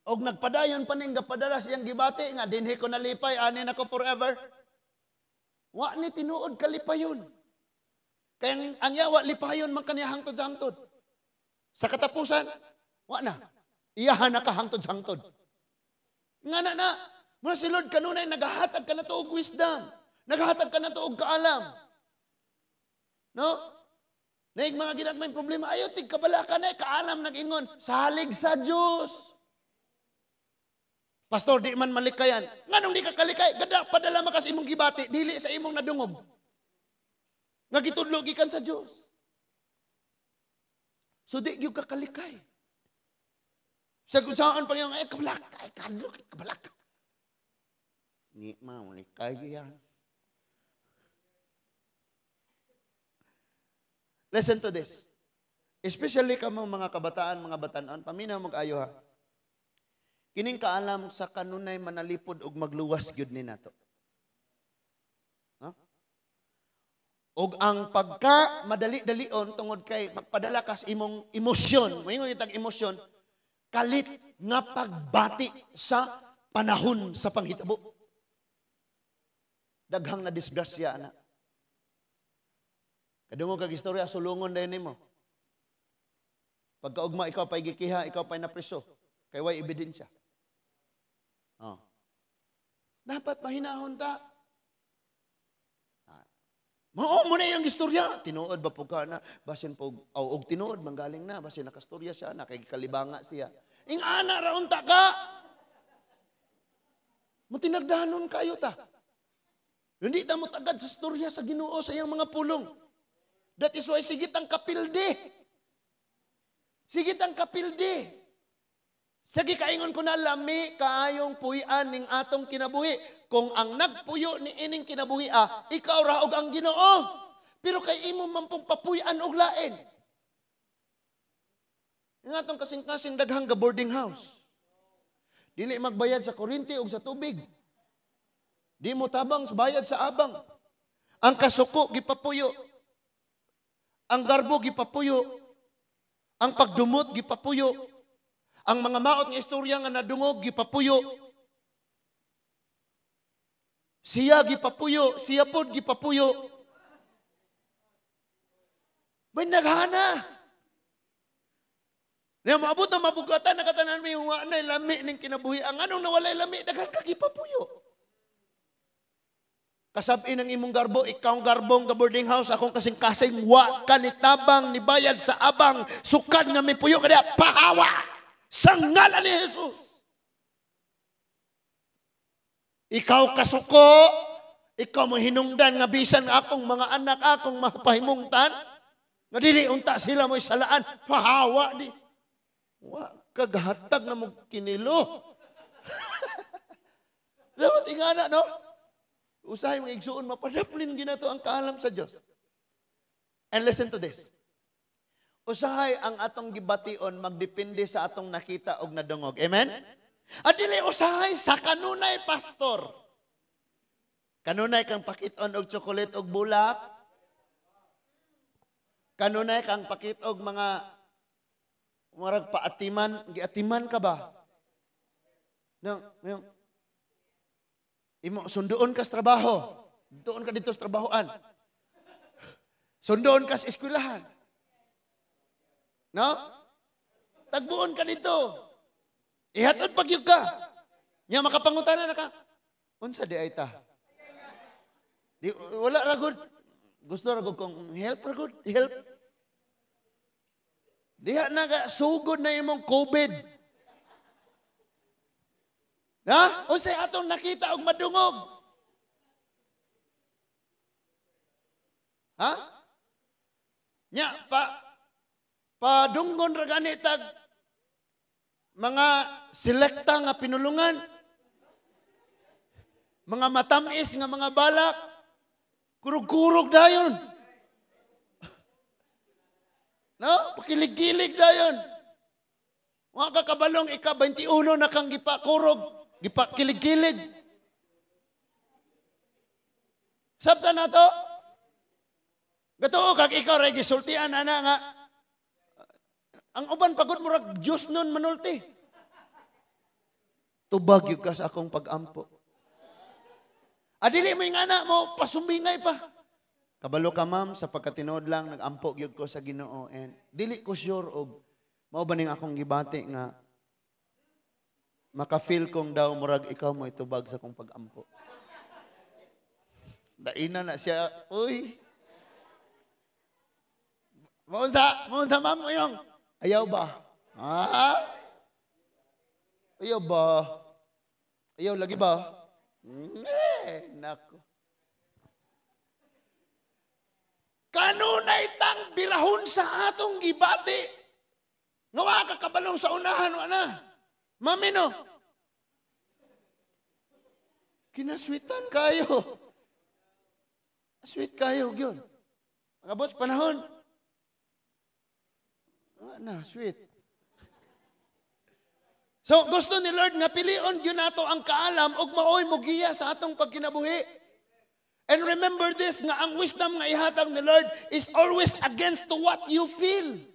Og nagpadayon pa ning gapadala siyang gibati nga dinhi ko nalipay, ani nako forever. Wa ni tinuod kalipayon. Kaya ang yawa lipayon man kaniya hangtod sa hangtod. Sa katapusan, wa na. Iyahan na ka hangtod sa hangtod. Nga na na. Muna si Lord kanunay naghahatag ka na to og wisdom. Naghahatag ka na to og kaalam. No? Naig mga ginagmay problema, ayo tig kabala ka na, kaalam nag-ingon, salig sa Dios. Pastor, di man malikayan. Nganong di ka kalikay? Gada padala makas imong gibati, dili sa imong nadungog. Nga gitudlo gikan sa Dios. So di gyud ka kalikay. Sa kung saan pa yung ay kabalak, ay kadlok, kabalak. Ni malikay yan. Listen to this. Especially kamo mga kabataan, mga batan-on, paminaw mag-ayo ha. Kining kaalam sa kanunay manalipod og magluwas gyud ni nato. Og ang pagka madali-dalion tungod kay magpadala kas imong emosyon, moingon itag emosyon, kalit nga pagbati sa panahon sa panghitabo. Daghang na disgrasya ana. Kadungog kag istorya sulungon dayon nimo. Pagkaugma ikaw pay gikiha, ikaw pay napreso, kay way ebidensya. Oh. Dapat mahinahon ta. Mao mo na iyang istorya. Tinuod ba po ka na? Basin po, og tinuod, manggaling na. Basin nakastorya siya, nakaikalibanga siya. Ingana, raunta ka! Mutinagdahanon kayo ta. Hindi ta mo tagad sa istorya sa Ginoo sa iyang mga pulong. That is why sigit ang kapildi. Sigit ang kapildi. Sige, kaingon ko na, lami kaayong puy-an ning atong kinabuhi. Kung ang nagpuyo ni ining kinabuhi, ikaw ra og ang Ginoo. Pero kay imo man pong papuy-an og lain. Ang atong kasing-kasing daghang ga boarding house. Dili magbayad sa kuryente og sa tubig. Di mo tabang bayad sa abang. Ang kasuko gipapuyo. Ang garbo gipapuyo. Ang pagdumot gipapuyo. Ang mga maot nga istorya nga nadungog gipapuyo. Siya gipapuyo, siya pod gipapuyo. May naghana. Niya maabot na mabugatan, nakatanan may wa na lami ning kinabuhi. Ang anong nawalay lami, daghan ka gipapuyo. Kasab-in ang imong garbo, ikaw ang garbong ga boarding house, akong kasing-kasing wa ka ni tabang ni bayad sa abang, sukad nga may puyo kaniya, pahawa. Sa ngalan ni Jesus. Ikaw kasuko, ikaw mo hinungdan nga bisan akong mga anak akong mapahimungtan, nga dili unta sila mo salaan, pahawa di. Wa kaghatag na mo kinilo. Dapat ingana, no? Usahay mga igsuon, mapadaplin ginato ang kaalam sa Dios. And listen to this. Usahay ang atong gibation magdepende sa atong nakita og nadungog. Amen? At dili usahay sa kanunay pastor. Kanunay kang pakiton og chocolate og bulak. Kanunay kang pakit og mga murag paatiman, giatiman ka ba? No, yung imo sunduon ka sa trabaho. Doon ka dito sa trabahoan. Sunduon ka sa eskwelahan. No? Tagbuon ka dito. Ihatod pag yun ka. Nya makapangutana na ka. Unsa di ay ta? Di, wala ra gud. Gusto ra gud kong help ra gud. Help. Diha na ka, sugod na imong COVID. Ha? Unsay atong nakita og madungog? Ha? Nya pa padunggon ra gani tag mga selekta nga pinulungan, mga matamis nga mga balak, kurug-kurug dayon. No? Pakilig-kilig dayon. Mga kakabalong ika 21 na kang gipakurog, gipakilig-kilig. Sabta na to? Gatuo kag ikaw ray gisultian ana nga ang uban pagod murag Diyos nun manulti. Tubag yun ka sa akong pag-ampo. Adili mo yung anak mo, pasumbingay pa. Kabalo ka ma'am, sa pagkatinood lang, nag-ampo yun ko sa Ginoo. And dili ko sure og mao ba ning akong gibati nga maka-feel kong daw murag ikaw mo itubag sa akong pag-ampo. Daina na siya, uy. Maunsa ma'am yung ayaw ba? Ha? Ayaw ba? Ayaw lagi ba? Eh, nako. Kanunay tang birahon sa atong gibati. Nga wa ka kabalong sa unahan wa na. Mami no. Kinasweetan kayo. Sweet kayo gyud. Magabot panahon. Na, sweet. So, gusto ni Lord nga pilion gyud nato ang kaalam ug maoy mogiya sa atong pagkinabuhi. And remember this, nga ang wisdom nga ihatag ni Lord is always against to what you feel.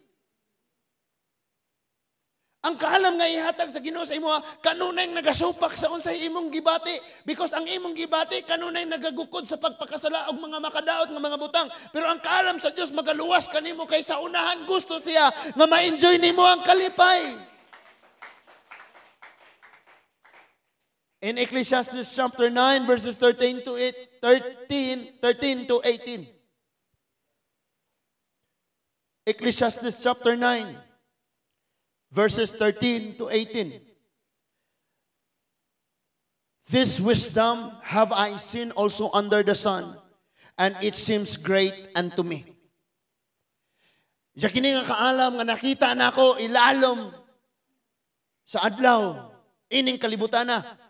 Ang kaalam nga ihatag sa Ginoo sa imo, kanunay nagasupak sa unsay imong gibati, because ang imong gibati kanunay nagagukod sa pagpakasala og mga makadaot nga mga butang. Pero ang kaalam sa Dios magaluwas kanimo kay sa unahan gusto siya nga ma-enjoy nimo ang kalipay. In Ecclesiastes chapter 9 verses 13 to 18. Ecclesiastes chapter 9 verses 13 to 18. This wisdom have I seen also under the sun, and it seems great unto me. Diya kini nga kaalam nga nakita nako ilalom sa adlaw ining kalibutan na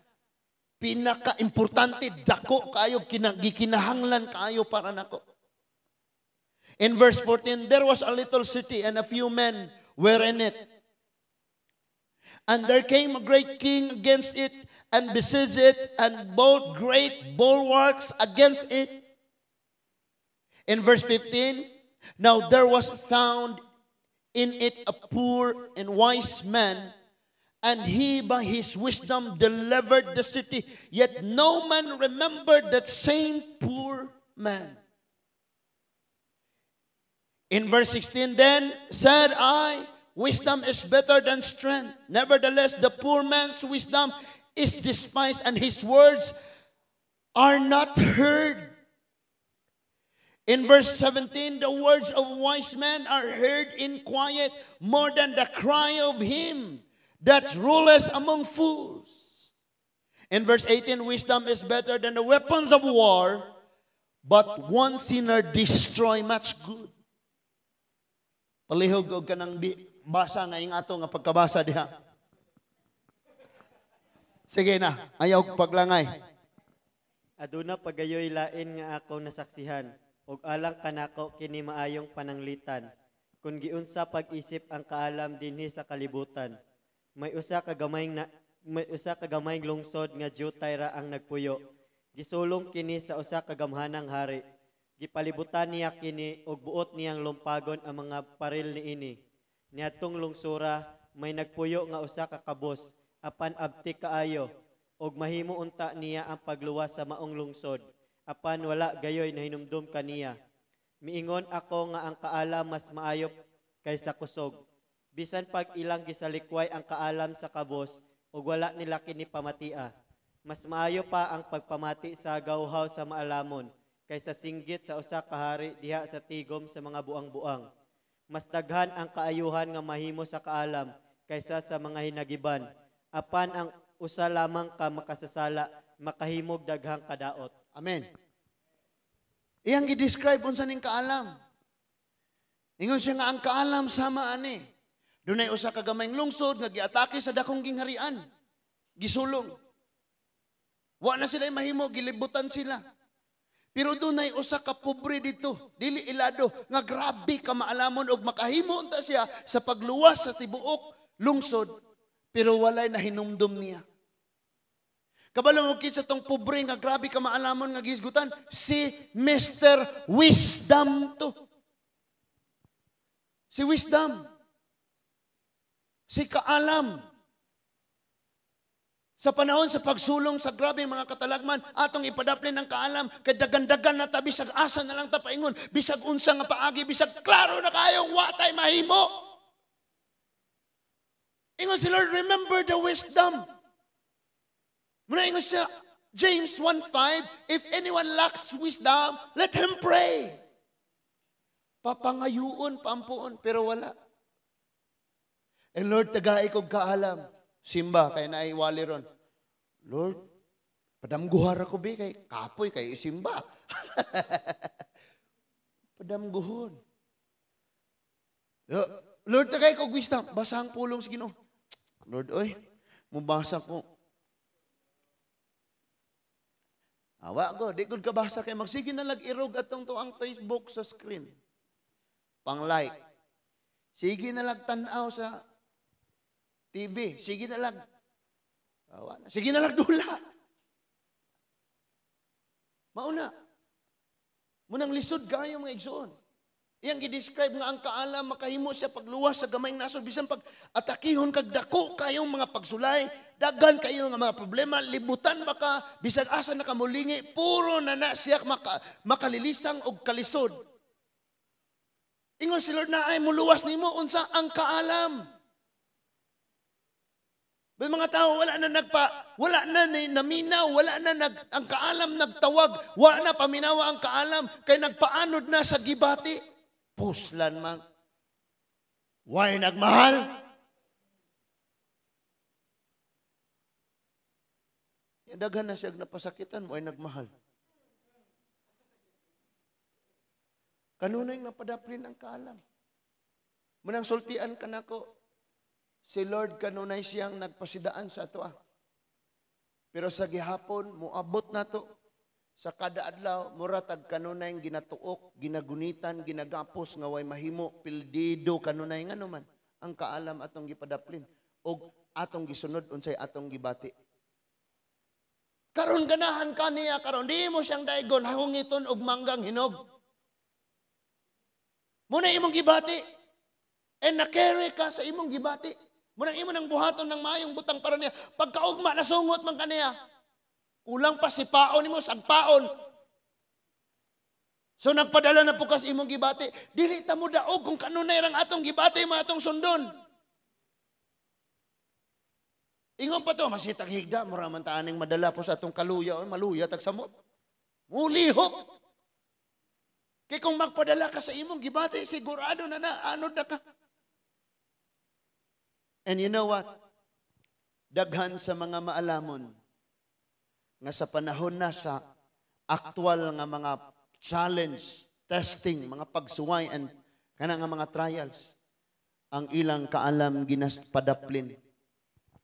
pinaka-importante, dako kayo, gikinahanglan kayo para nako. In verse 14, there was a little city and a few men were in it. And there came a great king against it, and besieged it, and built great bulwarks against it. In verse 15, now there was found in it a poor and wise man, and he by his wisdom delivered the city. Yet no man remembered that same poor man. In verse 16, then said I, wisdom is better than strength. Nevertheless, the poor man's wisdom is despised, and his words are not heard. In verse 17, the words of wise men are heard in quiet more than the cry of him That ruleth among fools. In verse 18, wisdom is better than the weapons of war, but one sinner destroy much good. Palihog og kanang basa nga ato nga pagkabasa diha. Sige na, ayaw paglangay. Aduna pagayoy lain nga akong nasaksihan, ug alang kanako kini maayong pananglitan. Kung giunsa pag-isip ang kaalam dinhi sa kalibutan. May usa ka gamayng lungsod nga dyutay ra ang nagpuyo. Gisulong kini sa usa ka gamhanang hari. Gipalibutan niya kini ug buot niyang lumpagon ang mga paril niini. Niadtong lungsura may nagpuyo nga usa ka kabos, apan abti kaayo, ug mahimo unta niya ang pagluwas sa maong lungsod, apan wala gayoy nahinumdum kaniya. Miingon ako nga ang kaalam mas maayo kaysa kusog. Bisan pag ilang gisalikway ang kaalam sa kabos ug wala nila kini pamatia. Mas maayo pa ang pagpamati sa gawhaw sa maalamon kaysa singgit sa usa ka hari diha sa tigom sa mga buang-buang. Mas daghan ang kaayuhan nga mahimo sa kaalam kaysa sa mga hinagiban. Apan ang usa lamang ka makasasala makahimog daghang kadaot. Amen. Iyang gi-describe unsa ning kaalam. Ingon siya nga ang kaalam sama ani. Dunay usa ka gamayng lungsod nga giatake sa dakong gingharian. Gisulong. Wa na sila mahimo, gilibutan sila. Pero dunay usa ka pobre dito, dili ilado, nga grabe ka maalamon og makahimo unta siya sa pagluwas sa tibuok lungsod, pero walay nahinumdum niya. Kabalo mo sa tong pobre nga grabe ka maalamon nga gisgutan, si Mr. Wisdom to. Si Wisdom. Si Kaalam. Sa panahon sa pagsulong sa grabe mga katalagman, atong ipadaplin ang kaalam, kay dagan-dagan na ta, bisag asa na lang ta paingon, bisag unsa nga paagi, bisag klaro na kayong watay mahimo. Ingon si Lord, remember the wisdom. Muna ingon siya, James 1:5, if anyone lacks wisdom, let him pray. Papangayuon, paampuon, pero wala. And Lord, tagai kog kaalam. Simba, kay naay wali ron. Lord, padamguhar ako bi, kay kapoy, kay isimba. Padamguhon. Lord, tagay kog wisdom. Basa ang pulong sa Ginoo. Lord, oy, mubasa ko. Awa ko, di gud kabasa kay magsige na lag irog atong tuang Facebook sa screen. Pang-like. Sige na lag tan-aw sa TV. Sige na lag. Awa na. Sige na lag dula. Mauna. Munang lisod kayo mga igsoon. Iyang gi-describe nga ang kaalam makahimo siya pagluwas sa gamayng nasod bisan pag atakihon kag dako kayong mga pagsulay, daghan kayo nga mga problema, libutan baka bisag asa na kamulingi, puro na na siya makalilisang og kalisod. Ingon si Lord na ay muluwas nimo unsa ang kaalam. But mga tao wala na wala na naminaw, wala na ang kaalam nagtawag, wala na paminawa ang kaalam kay nagpaanod na sa gibati. Puslan man. Why nagmahal? Daghan na siya napasakitan, why nagmahal? Kanunay napadaplin ang kaalam. Munang sultian ka nako, si Lord kanunay siyang nagpasidaan sa atoa. Pero sa gihapon, muabot na to. Sa kada adlaw, muratag kanunay ginatuok, ginagunitan, ginagapos, nga way mahimo, pildido kanunay nga naman ang kaalam atong gipadaplin og atong gisunod unsay atong gibati. Karon ganahan ka niya, karon di mo siyang daigon, hangiton og manggang hinog. Muna imong gibati. And na-carry ka sa imong gibati. Muna imo nang buhaton ng maayong butang para niya. Pagkaugma, nasungot man kaniya. Kulang pa si paon nimo, sagpaon. So nagpadala na po kas imong gibati. Dili ta mo daog kung kanunay rang atong gibati, mga atong sundon. Ingon pa to, masitag higda, mura man ta aning madala po sa atong kaluya, o maluya tag samot. Mulihok. Kay kung magpadala ka sa imong gibati, sigurado na na, anod na ka. And you know what? Daghan sa mga maalamon nga sa panahon na sa aktual nga mga challenge, testing, mga pagsuway and kana nga mga trials, ang ilang kaalam ginaspadaplin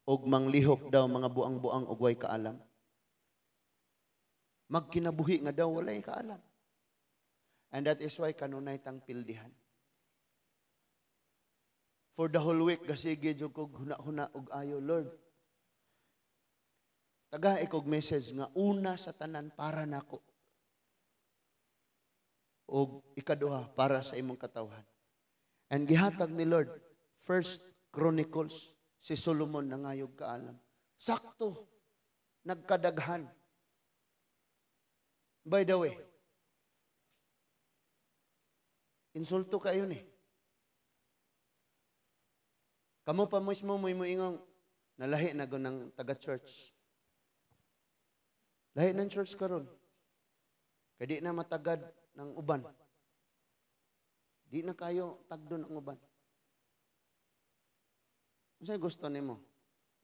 og manglihok daw mga buang-buang og way kaalam. Magkinabuhi nga daw walay kaalam. And that is why kanunay tang pildihan. For the whole week, gasige jud kog huna-huna og ayo, Lord. Tagai kog message nga una sa tanan para nako. Og ikaduha para sa imong katawhan. And gihatag ni Lord, First Chronicles, si Solomon nangayog kaalam. Sakto, nagkadaghan. By the way, insulto kayo ni. Kamo pa mismo mo ingong nalahi na ng taga-church. Lahi ng church karon. Kay di na matagad ng uban. Di na kayo tagdon ang uban. Unsay gusto nimo?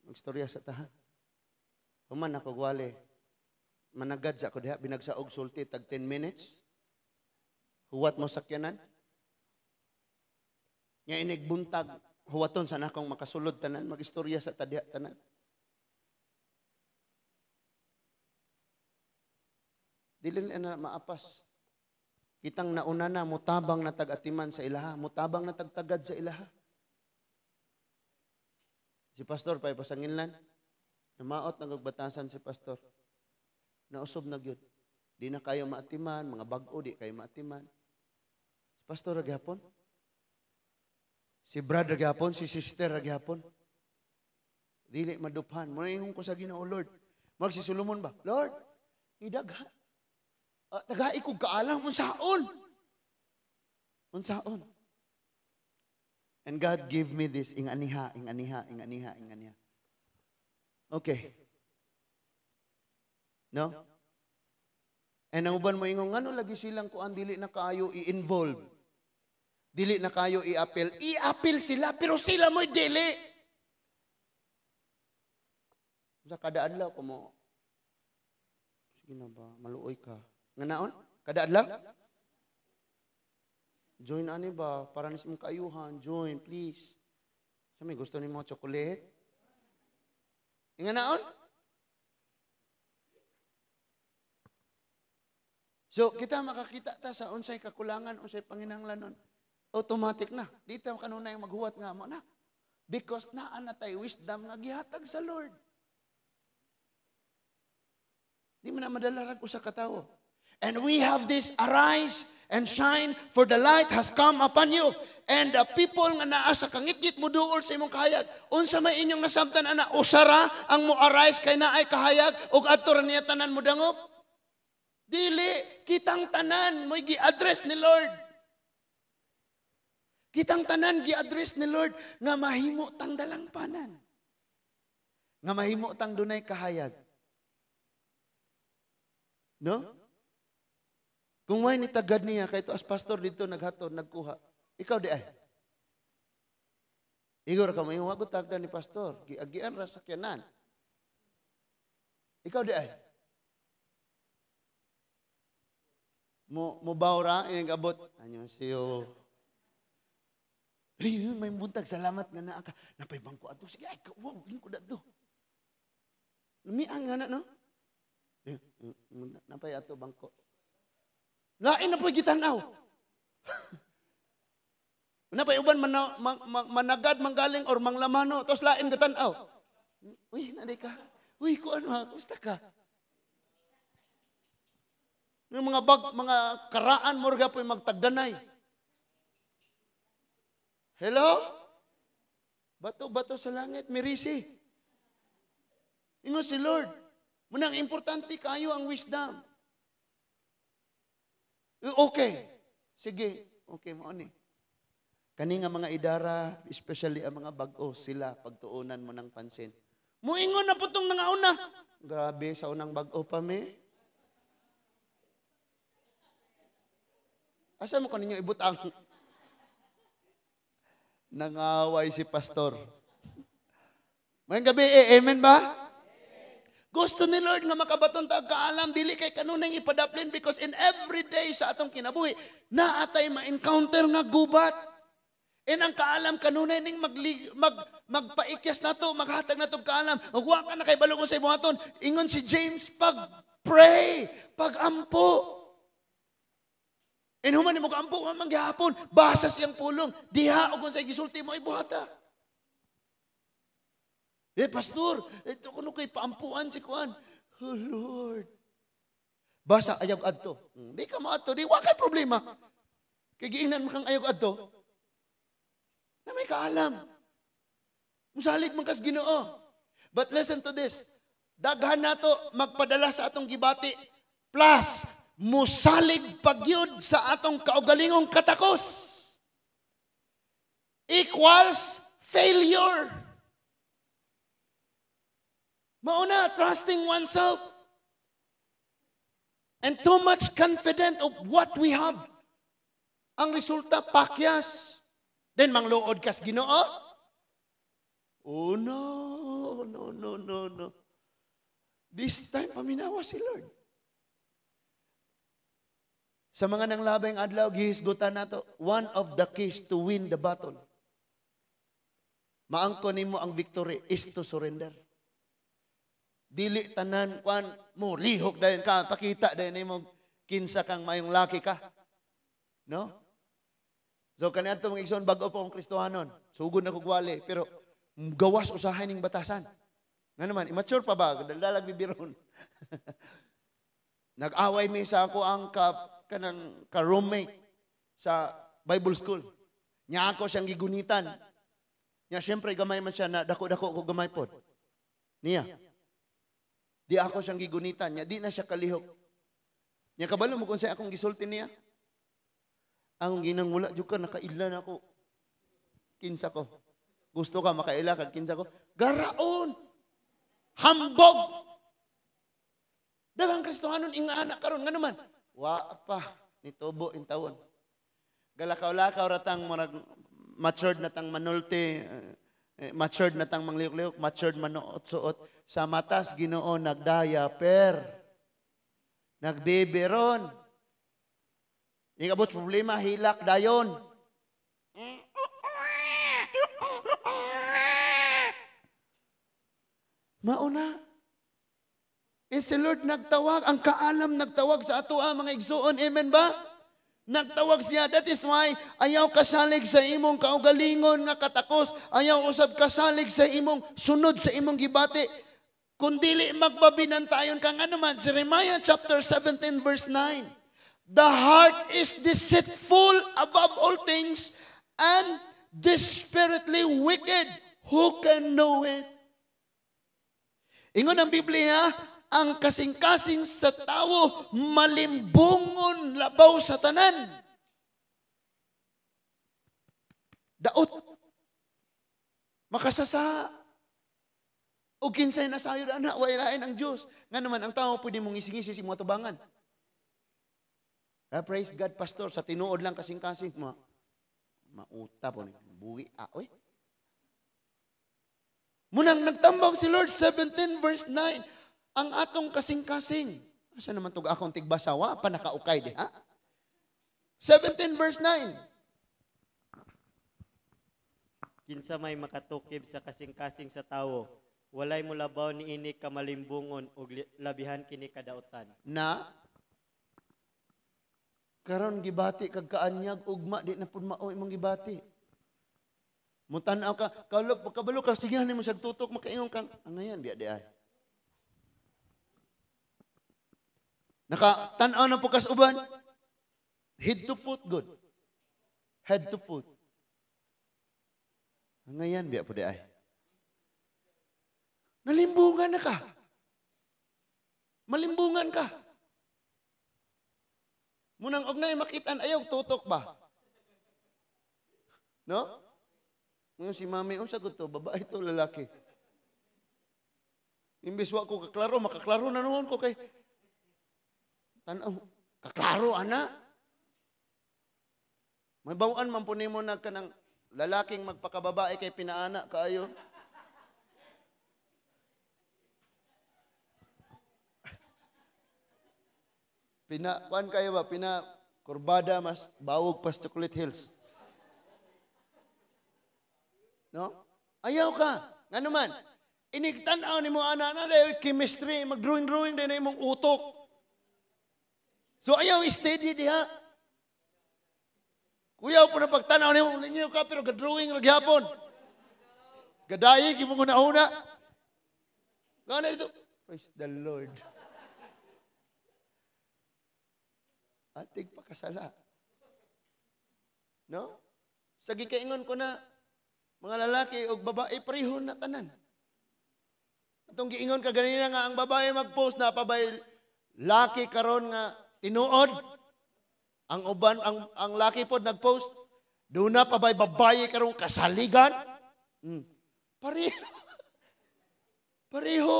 Magstorya sa taha. Human ako gwali. Managad sa ako diha binagsaog sulti tag 10 minutes. Huwat mo sakyanan. Nya inig buntag, huwaton sa nakong makasulod tanan, magistorya sa tadiha tanan. Dili na maapas. Kitang nauna na, mutabang na tag-atiman sa ilaha, mutabang na tagtagad sa ilaha. Si pastor, pa'y pasanginlan. Namaot na gagbatasan si pastor. Nausob na gyud. Di na kayo maatiman, mga bag-o, di kayo maatiman. Si pastor, ragyapon. Si brother gyapon, si sister gyapon. Dili maduphan. Muna ingon ko sa Ginoo, Lord. Mag si Solomon ba? Lord, idagha. Tagai kog kaalam unsaon. Unsaon. And God give me this inganiha, inganiha, inganiha, inganiha. Okay. No? And ang uban mo ingon ngano lagi silang kuan dili na kaayo i-involve. Dili na kayo i-appeal. I-appeal sila, pero sila mo'y dili. Sa kada adlaw ko mo, sige na ba, maluoy ka. Nga naon? Kada adlaw? Join ani ba? Para na mong kaayuhan. Join, please. Sa may gusto nimo chocolate? Nga naon? So, kita makakita ta sa unsay kakulangan, unsay panginahanglanon. Automatic na. Dito kanunay maghuwat nga mo na. Because naa na tay wisdom nga gihatag sa Lord. Di man na madalarag usa ka tawo. And we have this, arise and shine, for the light has come upon you. And the people nga naa sa kangitngit mo duol sa imong kahayag. Unsa may inyong nasabtan ana, usara ang mo arise kay naay kahayag ug adto ra niya tanan mo dangop. Dili, kitang tanan mo'y gi-address ni Lord. Kitang tanan gi-address ni Lord nga mahimo tang dalangpanan. Nga mahimo tang dunay kahayag. No? Kung may nitagad niya kay to as pastor dito naghatod nagkuha. Ikaw di ay. Igor ka mo ingon wa tagda ni pastor, giagian ra sakyanan. Ikaw di ay. Mo bawra iyang abot. Annyeonghaseyo. May buntag, salamat nga naa ka. Napay bangko ato. Sige, ay, wow, lingkod ato. Lumiang nga na, no? Napay ato bangko. Lain na po gitanaw. Napay uban managad manggaling or manglamano, tapos lain gitanaw. Uy, nanday ka. Uy, kuan ma, kumusta ka? Yung mga bag, mga karaan morga po magtagdanay. Hello? Bato-bato sa langit, mirisi. Ingon si Lord. Munang importante kayo ang wisdom. Okay. Sige. Okay, mo ni. Kani nga mga idara, especially ang mga bag-o, sila pagtuunan mo ng pansin. Muingon na po itong nangauna. Grabe, sa unang bag-o pa me. Asa mo kaninyo ibutang? Nangaway si pastor. Maayong gabii, eh, amen ba? Gusto ni Lord nga makabaton ta og kaalam, dili kay kanunay ipadaplin, because in every day sa atong kinabuhi naatay ma-encounter nga gubat. And ang kaalam kanunay ning magpaikyas nato, maghatag nato og kaalam. Ug wa ka na kay balo kung sa buhaton. Ingon si James, pag pray, pag-ampo. And human nimo kaampo man gihapon, basa siyang pulong, diha og kung sa gisulti mo ay buhata. Eh, pastor, ito kuno kay paampuan si Kuan. Oh, Lord. Basa ayaw adto. Di ka moadto, di wa kay problema. Kay giingnan mo kang ayaw adto. Na may kaalam. Musalig man kas Ginoo. But listen to this. Daghan nato magpadala sa atong gibati plus musalig pagyud sa atong kaugalingong katakos equals failure. Mauna, trusting oneself and too much confident of what we have. Ang resulta, pakyas. Then mangluod kas Ginoo. Oh no, no, no, no, no. This time, paminawa si Lord. Sa mga nang labing adlaw, gihisgutan nato, one of the keys to win the battle. Maangko nimo ang victory is to surrender. Dili tanan kwan mo lihok dayon ka, pakita dayon nimo kinsa kang mayong laki ka. No? So kaniadto, mga igsoon, bag-o pa akong Kristohanon. Sugod na ko gwali, pero gawas usahay ning batasan. Nga naman, immature pa ba? Daldalag bibiron. Nag-away mi sa ako ang kanang ka-roommate sa Bible school. Nya ako siyang gigunitan. Nya siyempre gamay man siya na dako-dako ko gamay pod. Niya. Di ako siyang gigunitan. Nya di na siya kalihok. Nya kabalo mo kung sa akong gisulti niya. Ang ginang wala jud ka nakaila na ako. Kinsa ko. Gusto ka makaila kag kinsa ko. Garaon. Hambog. Daghang Kristohanon ingana karon nga naman. Wa pa nitubo in tawon. Galakaw-lakaw ratang murag matured na tang manulti, matured na tang manglihok-lihok, matured manuot-suot. Sa matas Ginoo nagdiaper. Nagbibiron. Di kabot problema hilak dayon. Mauna. Eh, si Lord nagtawag, ang kaalam nagtawag sa ato mga igsuon, amen ba? Nagtawag siya. That is why ayaw kasalig sa imong kaugalingon nga katakos, ayaw usab kasalig sa imong sunod sa imong gibati. Kung dili magbabinantayon ka nga naman, Jeremiah chapter 17 verse 9. The heart is deceitful above all things and desperately wicked. Who can know it? Ingon ang Biblia, ang kasing-kasing sa tawo malimbungon labaw sa tanan. Daot. Makasasa. O kinsay nasayod ana, way lain ang Diyos. Nga naman, ang tao pwede mong isingisi sa imong tubangan. Ah, praise God, pastor, sa tinuod lang kasing-kasing. Mauta po ni buwi, oy. Munang nagtambag si Lord, 17 verse 9, ang atong kasing-kasing. Asa naman tug akong tigbasa, wa pa nakaukay di, ha? 17 verse 9. Kinsa may makatukib sa kasing-kasing sa tawo, walay molabaw niini kamalimbungon ug labihan kini kadautan. Na karon gibati kag kaanyag ugma di na pud mao imong gibati. Mutan-aw ka, kabalo ka sige nimo siya tutok makaingon kang angayan biya di ay. Naka tan-aw na po kas uban. Head to foot good. Head to foot. Angayan biya po di ay. Nalimbungan na ka. Malimbungan ka. Munang og nay makitaan ayaw tutok ba? No? Ngayon si mami, unsa gud to, babae to lalaki. Imbes wa ko kaklaro, makaklaro na noon ko kay tan-aw, kaklaro ana. May bawaan man po nimo na kanang lalaking magpakababae kay pinaana kaayo. Pina kuan kayo ba pina kurbada mas bawog pa sa Chocolate Hills. No? Ayaw ka. Ngano man? Inig tan-aw nimo ana na dahil chemistry, mag-drawing-drawing din na imong utok. So ayaw steady diha. Kuyaw po na pagtanaw nimo ninyo ka pero ga-drawing ra gyapon. Gadayig imong una-una. Gana dito. Praise the Lord. Atig pakasala. No? Sa gikaingon ko na, mga lalaki o babae, pareho na tanan. Atong giingon ka ganina nga ang babae mag-post na pabay laki karon nga tinuod. Ang uban ang laki pod nag-post, duna pa bay babae karong kasaligan. Pareho. Pareho.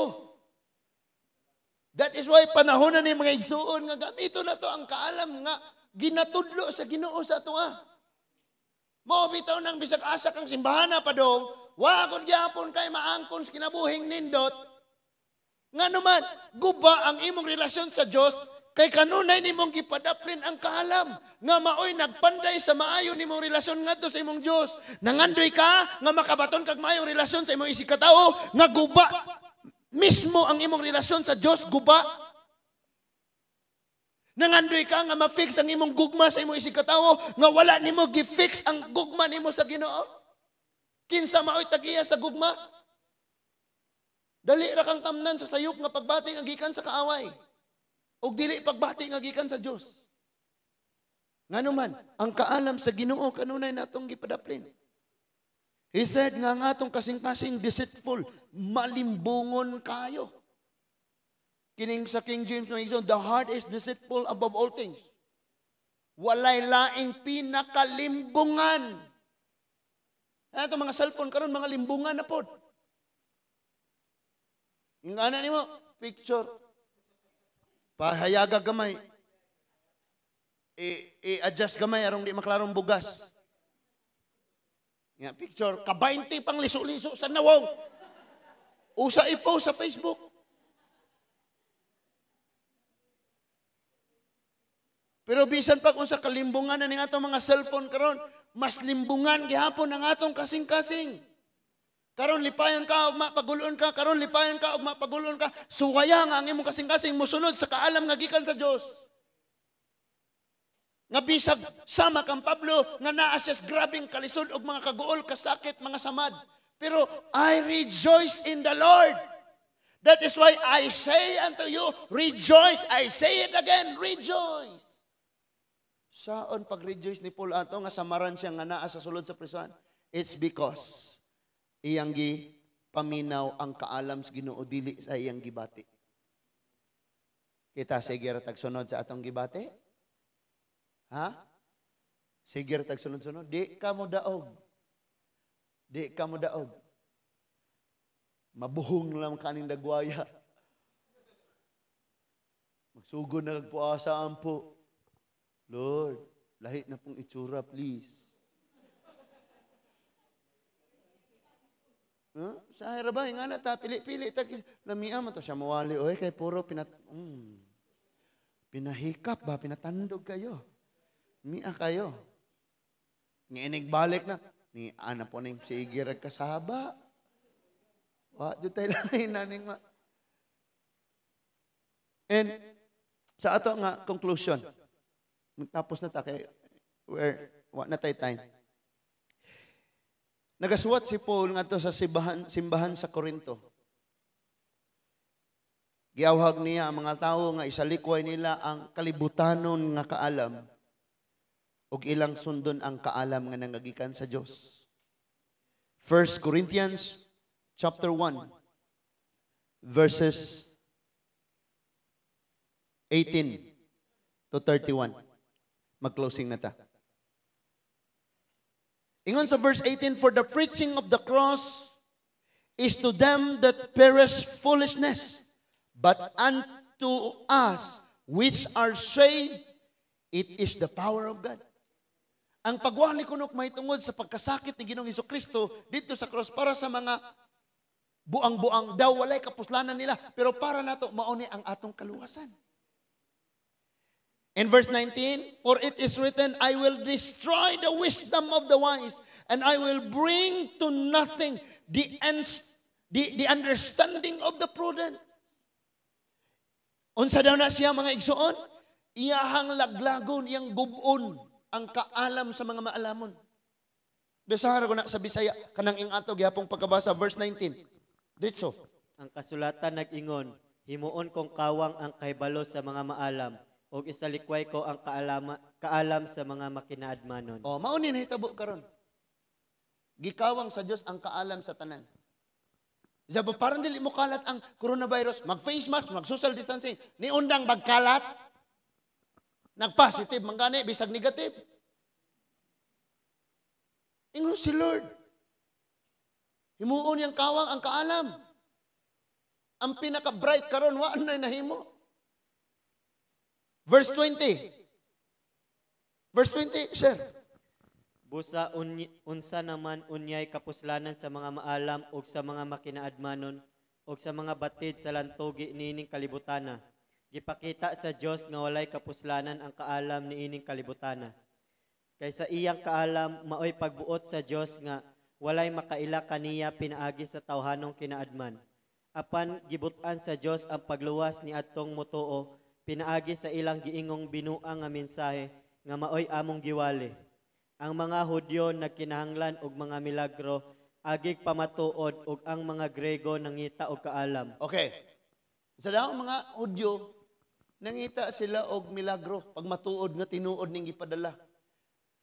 That is why panahon na ni mga igsuon nga gamito na to ang kaalam nga ginatudlo sa Ginoo sa ato. Mao bitaw nang bisag asa kang simbahan na padong, wa gud gyapon kay maangkon sa kinabuhing nindot. Ngano man, guba ang imong relasyon sa Dios kay kanunay nimong gipadaplin ang kaalam nga maoy nagpanday sa maayo nimong relasyon ngadto sa imong Dios. Nangandoy ka nga makabaton kag maayong relasyon sa imong isigkatawo nga guba mismo ang imong relasyon sa Dios, guba. Nangandoy ka nga ma-fix ang imong gugma sa imong isigkatawo nga wala nimo gi-fix ang gugma nimo sa Ginoo. Kinsa maoy tag-iya sa gugma? Dali ra kang tamnan sa sayop nga pagbati nga gikan sa kaaway. Og dili pagbati nga gikan sa Dios. Ngano man, ang kaalam sa Ginoo kanunay natong gipadaplin. He said nga nga atong kasing-kasing deceitful, malimbungon kayo. Kining sa King James mga, the heart is deceitful above all things. Walay laing pinakalimbungan. Ato mga cellphone karon mga limbungan na pod. Yung ana nimo, picture. Pahayaga gamay. I-adjust gamay arong di maklarong bugas. Nga picture, ka-20 pang liso-liso sa nawong. Usa i-post sa Facebook. Pero bisan pa kung sa kalimbungan na ning atong mga cellphone karon, mas limbungan gihapon ang atong kasing-kasing. Karon lipayon ka ug mapagulon ka, karon lipayon ka ug mapagulon ka. Suwaya nga ang imong kasing-kasing mosunod sa kaalam nga gikan sa Dios. Nga bisag sama kang Pablo nga naa siya grabeng kalisod og mga kaguol, kasakit, mga samad. Pero I rejoice in the Lord. That is why I say unto you, rejoice. I say it again, rejoice. Saon pag-rejoice ni Paul ato nga samaran siya nga naa sa sulod sa prison? It's because iyang gi paminaw ang kaalam sa Ginoo dili sa iyang gibati. Kita sige ra tagsunod sa atong gibati? Ha? Sige ra tagsunod-sunod. Di ka mo daog. Di ka mo daog. Mabuhong lang kaning dagwaya. Magsugod na kagpuasa ampo. Lord, lahi na pong itsura, please. Huh? Sa ra ba nga na ta pili-pili ta lamia man to siya mawali oy kay puro pinahikap ba pinatandog kayo. Mia kayo. Ngiinig balik na ni ana po ning sige ra kasaba. Wa jud tay lain na ning ma. And sa ato nga conclusion. Tapos na ta kay where wa na tay time. Nagasuwat si Paul ngadto sa simbahan sa Korinto. Giawhag niya ang mga tawo nga isalikway nila ang kalibutanon nga kaalam ug ilang sundon ang kaalam nga nangagikan sa Dios. 1 Corinthians chapter 1 verses 18 to 31. Mag-closing na ta. Ingon sa verse 18, for the preaching of the cross is to them that perish foolishness, but unto us which are saved, it is the power of God. Ang pagwali kunok may tungod sa pagkasakit ni Ginoong Hesukristo dito sa cross para sa mga buang-buang daw walay kapuslanan nila, pero para nato mauni ang atong kaluwasan. In verse 19, "For it is written, I will destroy the wisdom of the wise, and I will bring to nothing the understanding of the prudent." Unsa daw na siya, mga igsuon? Iyahang laglagon, iyang gubon ang kaalam sa mga maalamon. Basahara ko na sa Bisaya, kanang ing ato gihapong pagkabasa, verse 19. Ditso. Ang kasulatan nag-ingon, "Himuon kong kawang ang kahibalo sa mga maalam, ug isalikway ko ang kaalam sa mga makinaadmanon." Oh, mao ni nahitabo karon. Gikawang sa Dios ang kaalam sa tanan. Sabi, parang dili mo kalat ang coronavirus, mag-face mask, mag-social distancing, ni undang magkalat, nag-positive man gani, bisag negative. Ingon si Lord, himuon niyang kawang ang kaalam. Ang pinaka-bright karon wa na nahimo. Verse 20. Verse 20, sir. Busa unsa naman unyay kapuslanan sa mga maalam ug sa mga makinaadmanon ug sa mga batid sa lantugi niining kalibutana? Gipakita sa Dios nga walay kapuslanan ang kaalam niining kalibutana. Kay sa iyang kaalam maoy pagbuot sa Dios nga walay makaila kaniya pinaagi sa tawhanong kinaadman. Apan gibut-an sa Dios ang pagluwas ni adtong motuo pinaagi sa ilang giingong binuang nga mensahe nga maoy among giwali. Ang mga Hudyo nagkinahanglan og mga milagro agig pamatuod ug ang mga Grego nangita og kaalam. Okay. Sa daw mga Hudyo nangita sila og milagro pag matuod nga tinuod ning gipadala.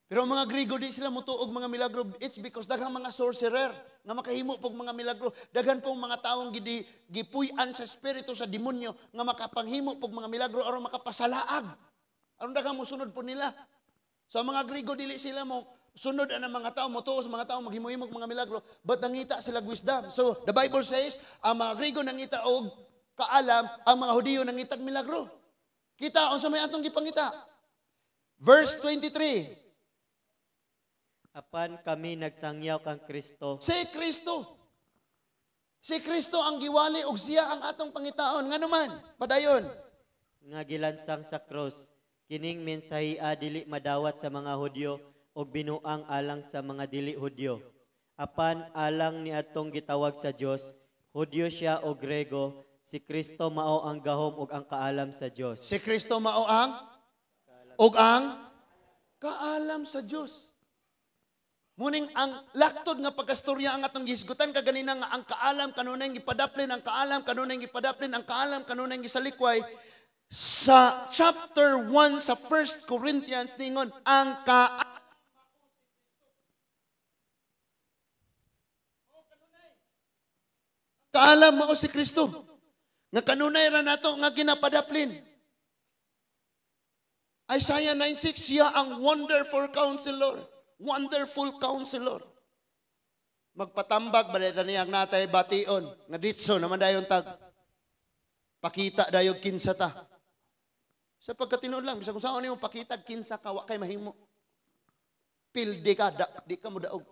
Pero ang mga Grigo, di sila motuo og mga milagro. It's because daghang mga sorcerer nga makahimo pog mga milagro. Daghan pong mga tawong gipuy-an sa espiritu sa demonyo nga makapanghimo pog mga milagro aron makapasalaag. Aron daghang mosunod po nila. So ang mga Grigo, dili sila mo sunod ang mga tao, motuo sa mga tao maghimo-himo og mga milagro, but nangita sila wisdom. So the Bible says, ang mga Grigo nangita og kaalam, ang mga Hudiyo nangita og milagro. Kita unsa may atong gipangita. Verse 23. Apan kami nagsangyaw kang Kristo. Si Kristo. Si Kristo ang giwali ug siya ang atong pangitaon. Ngano man? Padayon. Nga gilansang sa krus. Kining mensahia dili madawat sa mga Hudyo ug binuang alang sa mga dili Hudyo. Apan alang ni atong gitawag sa Dios, Hudyo siya o Grego, si Kristo mao ang gahom ug ang kaalam sa Dios. Si Kristo mao ang ug ang kaalam sa Dios. Muning ang laktod nga pagkastorya ang atong gihisgutan kaganina nga ang kaalam kanunay gipadaplin, ang kaalam kanunay gipadaplin, ang kaalam kanunay gisalikway. Sa chapter 1 sa 1 Corinthians ningon ang kaalam mao si Kristo. Nga kanunay ra nato nga ginapadaplin. Isaiah 9:6, siya ang wonderful counselor. Wonderful counselor. Magpatambag balita niya ang natay bation nga ditso naman dayon tag pakita dayon kinsa ta. Sa pagkatinuod lang, bisag kung saan nimo pakita kinsa ka, wa kay mahimo. Pildi ka, di ka mo daog.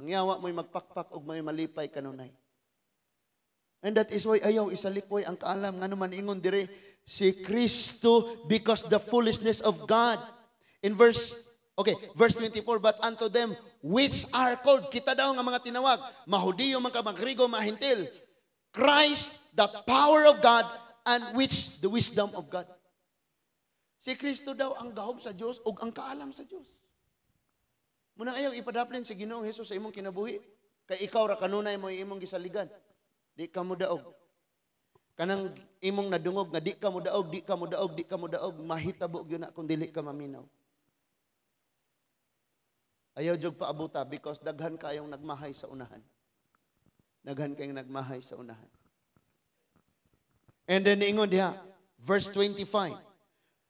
Ang yawa mo'y magpakpak og may malipay kanunay. And that is why ayaw isalikway ang kaalam. Ngano man ingon dire si Kristo, because the foolishness of God. In verse 24, "But unto them which are called," kita daw nga mga tinawag, mahudiyo man ka, magrigo, mahintil, "Christ, the power of God, and which the wisdom of God." Si Kristo daw ang gahom sa Dios ug ang kaalam sa Dios. Muna ayaw ipadaplin si Ginoong Hesus sa imong kinabuhi. Kay ikaw ra kanunay mo imong gisaligan. Di ka mo daog. Kanang imong nadungog nga di ka mo daog, di ka mo daog, di ka mo daog, mahitabo gyud na kung dili ka maminaw. Ayaw jud paabuta because daghan kayong nagmahay sa unahan. Daghan kayong nagmahay sa unahan. And then ingon diha, verse 25,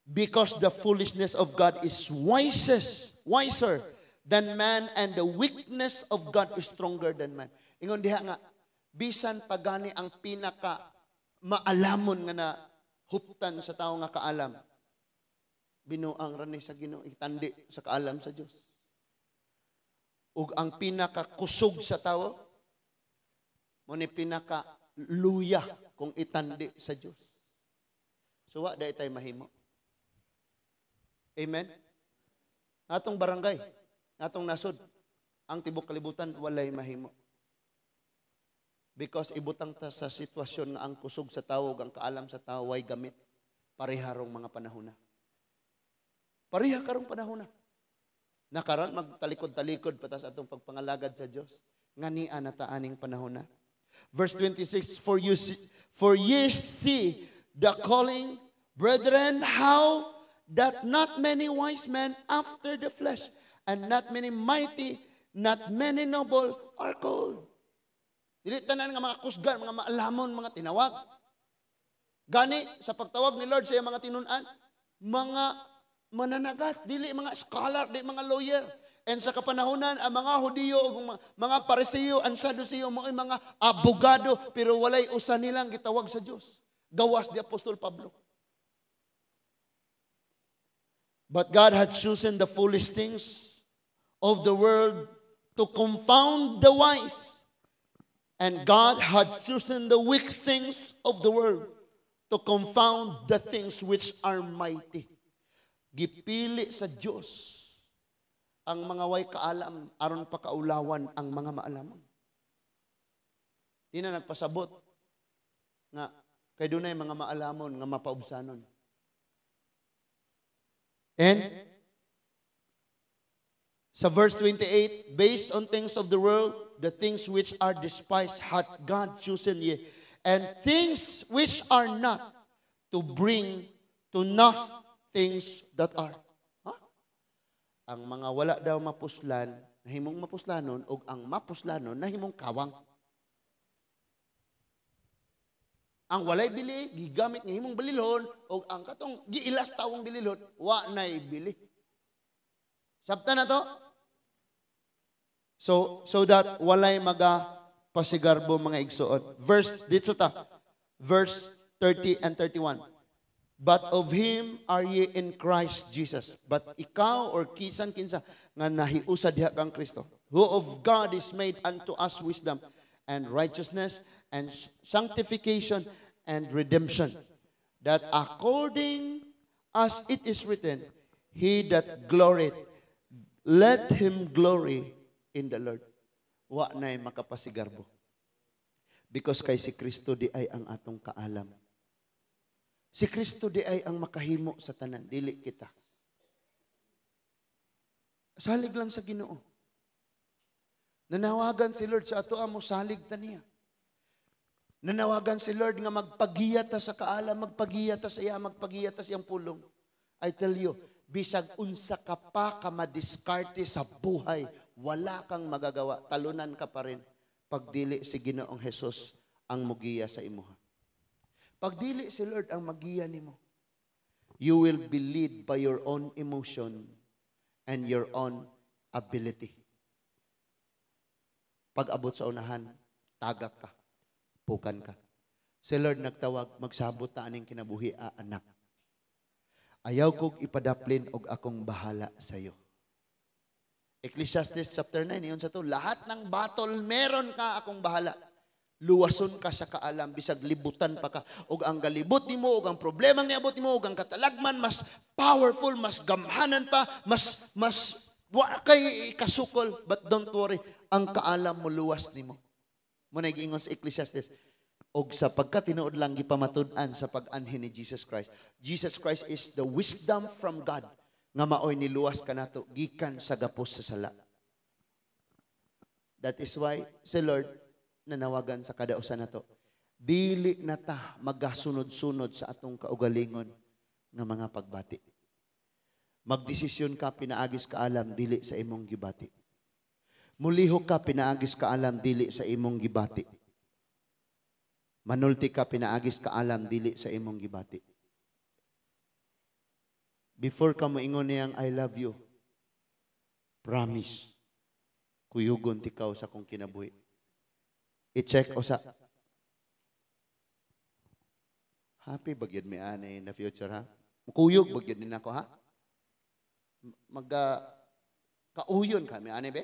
"Because the foolishness of God is wiser than man, and the weakness of God is stronger than man." Ingon diha nga, bisan pagani ang pinaka maalamon nga na huptan sa tao nga kaalam, binuang ra ni sa Ginoo, itandi sa kaalam sa Dios. Ug ang pinakakusog sa tao, mo ni pinaka luya kung itandi sa Dios. So wa dai tay mahimo. Amen? Atong barangay, atong nasod, ang tibok kalibutan walay mahimo. Because ibutang ta sa sitwasyon nga ang kusog sa tawo, ang kaalam sa tawo way gamit. Pareha rong mga panahon na. Pareha karong panahon na. Nakaron magtalikod-talikod pa ta sa atong pagpangalagad sa Dios. Nga nia na ta aning panahon na. Verse 26, For ye see the calling, brethren, how that not many wise men after the flesh, and not many mighty, not many noble are called. Dili tanan nga mga kusgan, mga maalamon, mga tinawag. Gani, sa pagtawag ni Lord sa iyang mga tinun-an, mga mananagat, dili mga scholar, dili mga lawyer. And sa kapanahonan, ang mga Hudiyo ug mga Pariseo, ang Saduceo, mo mga abogado, pero walay usa nilang gitawag sa Dios. Gawas di Apostol Pablo. But God had chosen the foolish things of the world to confound the wise. And God had chosen the weak things of the world to confound the things which are mighty. Gipili sa Dios ang mga way kaalam aron pakaulawan ang mga maalamon. Di na nagpasabot nga kay dunay mga maalamon nga mapaubsanon. And sa verse 28, based on things of the world, the things which are despised hath God chosen ye, and things which are not, to bring to naught things that are. Huh? Ang mga wala daw mapuslan, nahimong mapuslanon, o ang mapuslanon, nahimong kawang. Ang walay bili, gigamit nga himong balilhon, o ang katong giilas tawong bililhon, wa na'y bili. Sabta na to? So that walay maga pasigarbo, mga igsuon. Verse, dito ta. Verse 30 and 31. But of Him are ye in Christ Jesus. But ikaw or kisan kinsa nga nahiusa diha kang Kristo, who of God is made unto us wisdom and righteousness and sanctification and redemption. That according as it is written, he that glorieth, let him glory in the Lord. Wa na'y makapasigarbo. Because kay si Kristo di ay ang atong kaalam. Si Kristo di ay ang makahimo sa tanan, dili kita. Salig lang sa Ginoo. Nanawagan si Lord sa ato amo salig ta niya. Nanawagan si Lord nga magpagiya ta sa kaalam, magpagiya ta sa iya, magpagiya ta sa iyang pulong. I tell you, bisag unsa ka pa ka madiskarte sa buhay, wala kang magagawa, talunan ka pa rin pagdili si Ginoong Hesus ang mugiya sa imuha. Pagdili si Lord ang magiya nimo, you will be led by your own emotion and your own ability. Pag-abot sa unahan, tagak ka, pukan ka. Si Lord nagtawag, magsabot ta aning kinabuhi, a anak. Ayaw kog ipadaplin og akong bahala sa iyo. Ecclesiastes chapter 9, yun sa to, lahat ng battle meron ka, akong bahala. Luwason ka sa kaalam, bisag libutan pa ka. Og ang galibot nimo, og ang problemang niabot nimo, og ang katalagman, mas powerful, mas gamhanan pa, mas wa kay kasukol. But don't worry, ang kaalam mo luwas nimo. Mo na giingon sa Ecclesiastes, og sa pagkatinuod lang gipamatud-an sa pag-anhi ni Jesus Christ. Jesus Christ is the wisdom from God nga maoy niluwas kanato gikan sa gapos sa sala. That is why si Lord nanawagan sa kada usa nato. Dili na ta magasunod-sunod sa atong kaugalingon nga mga pagbati. Magdesisyon ka pinaagis kaalam dili sa imong gibati. Mulihok ka pinaagis kaalam dili sa imong gibati. Manulti ka pinaagis kaalam dili sa imong gibati. Before ka moingon niyang I love you, promise, kuyugon tikaw sa kong kinabuhi. I-check usa. Happy ba gyud mi ani in the future, ha? Kuyog ba gyud ni nako, ha? Maga kauyon kami ani be?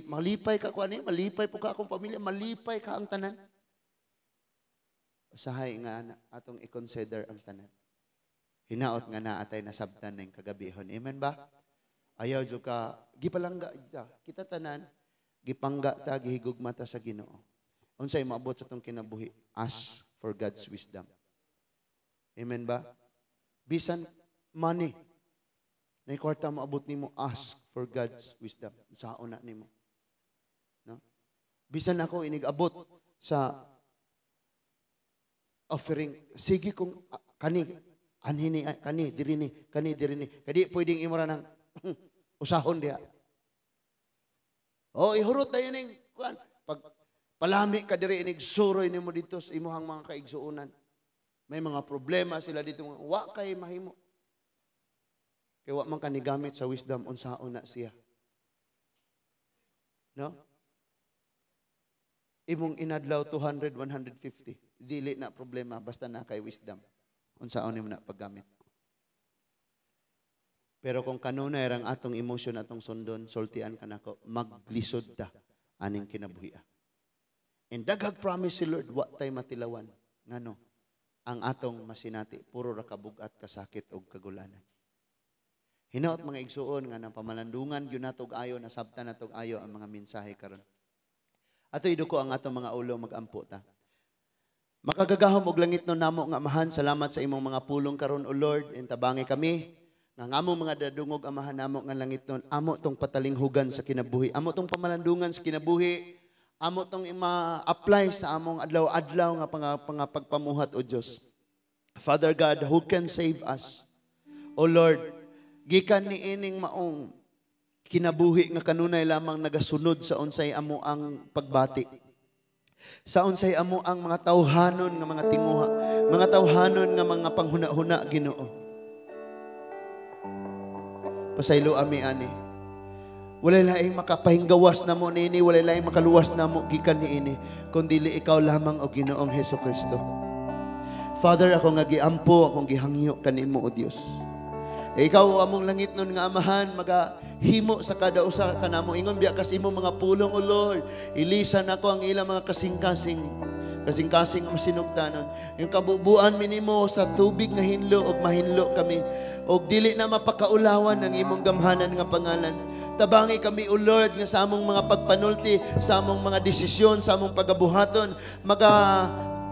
Malipay ka ko ani, malipay po ka akong pamilya, malipay ka ang tanan. Usahay nga ana atong i-consider ang tanan. Hinaot nga naa tay nasabtan ning kagabihon. Amen ba? Ayaw jud ka gipalangga ta. Kita tanan gipangga ta, gihigugma ta sa Ginoo. Unsay maabot sa atong kinabuhi? Ask for God's wisdom. Amen ba? Bisan money. Nay kwarta moabot nimo, ask for God's wisdom. Saon na nimo? No? Bisan ako inig-abot sa offering, sige kung kani anhi ni, kani diri ni, kani diri ni. Kadi pwedeng imo ra nang usahon diha. Oh, ihurot tayo ning kuan. Pag palami ka diri, inig suroy nimo dito sa imuhang mga kaigsuonan. May mga problema sila dito, wa kay mahimo. Kay wa man ka nigamit sa wisdom unsaon na siya. No? Imong inadlaw 200, 150. Dili na problema basta na kay wisdom. Unsaon nimo na paggamit. Pero kung kanunay rang atong emotion atong sundon, sultian ka nako, maglisod ta aning kinabuhi. And daghag promise si Lord, wa tay matilawan. Ngano? Ang atong masinati, puro ra kabugat, kasakit og kagulanan. Hinaot, mga igsuon, nga nang pamalandungan gyud nato og ayo, nasabtan nato og ayo ang mga mensahe karon. Ato iduko ang atong mga ulo, magampo ta. Makagagahom og langit no namo nga Amahan, salamat sa imong mga pulong karon, O Lord, intabangi kami nga ang among mga dadungog, Amahan namo nga langit nun, amo tong patalinghugan sa kinabuhi, amo tong pamalandungan sa kinabuhi, amo tong ma-apply sa among adlaw-adlaw nga pagpamuhat, O Dios. Father God, who can save us? O Lord, gikan ni ining maong kinabuhi nga kanunay lamang nagasunod sa unsay amo ang pagbati. Sa unsay amo ang mga tawhanon nga mga tinguha, mga tawhanon nga mga panghuna-huna, Ginoo. Pasaylo ami ani. Walay laing makapahinggawas namo niini, walay laing makaluwas namo gikan niini, kundi ikaw lamang, o Ginoong Hesus Kristo. Father, ako nga giampo, akong gihangyo kanimo, o Dios. Ikaw, among langit nun nga Amahan, magahimo sa kada usa kanamo. Ingon biya kas imong mga pulong, O Lord. Ilisan ako ang ilang mga kasing-kasing. Kasing-kasing ang sinugdanon. Yung kabubuan minimo sa tubig nga hinlo og mahinlo kami. Og dili na mapakaulawan ang imong gamhanan nga pangalan. Tabangi kami, O Lord, nga sa among mga pagpanulti, sa among mga desisyon, sa among pagabuhaton, maga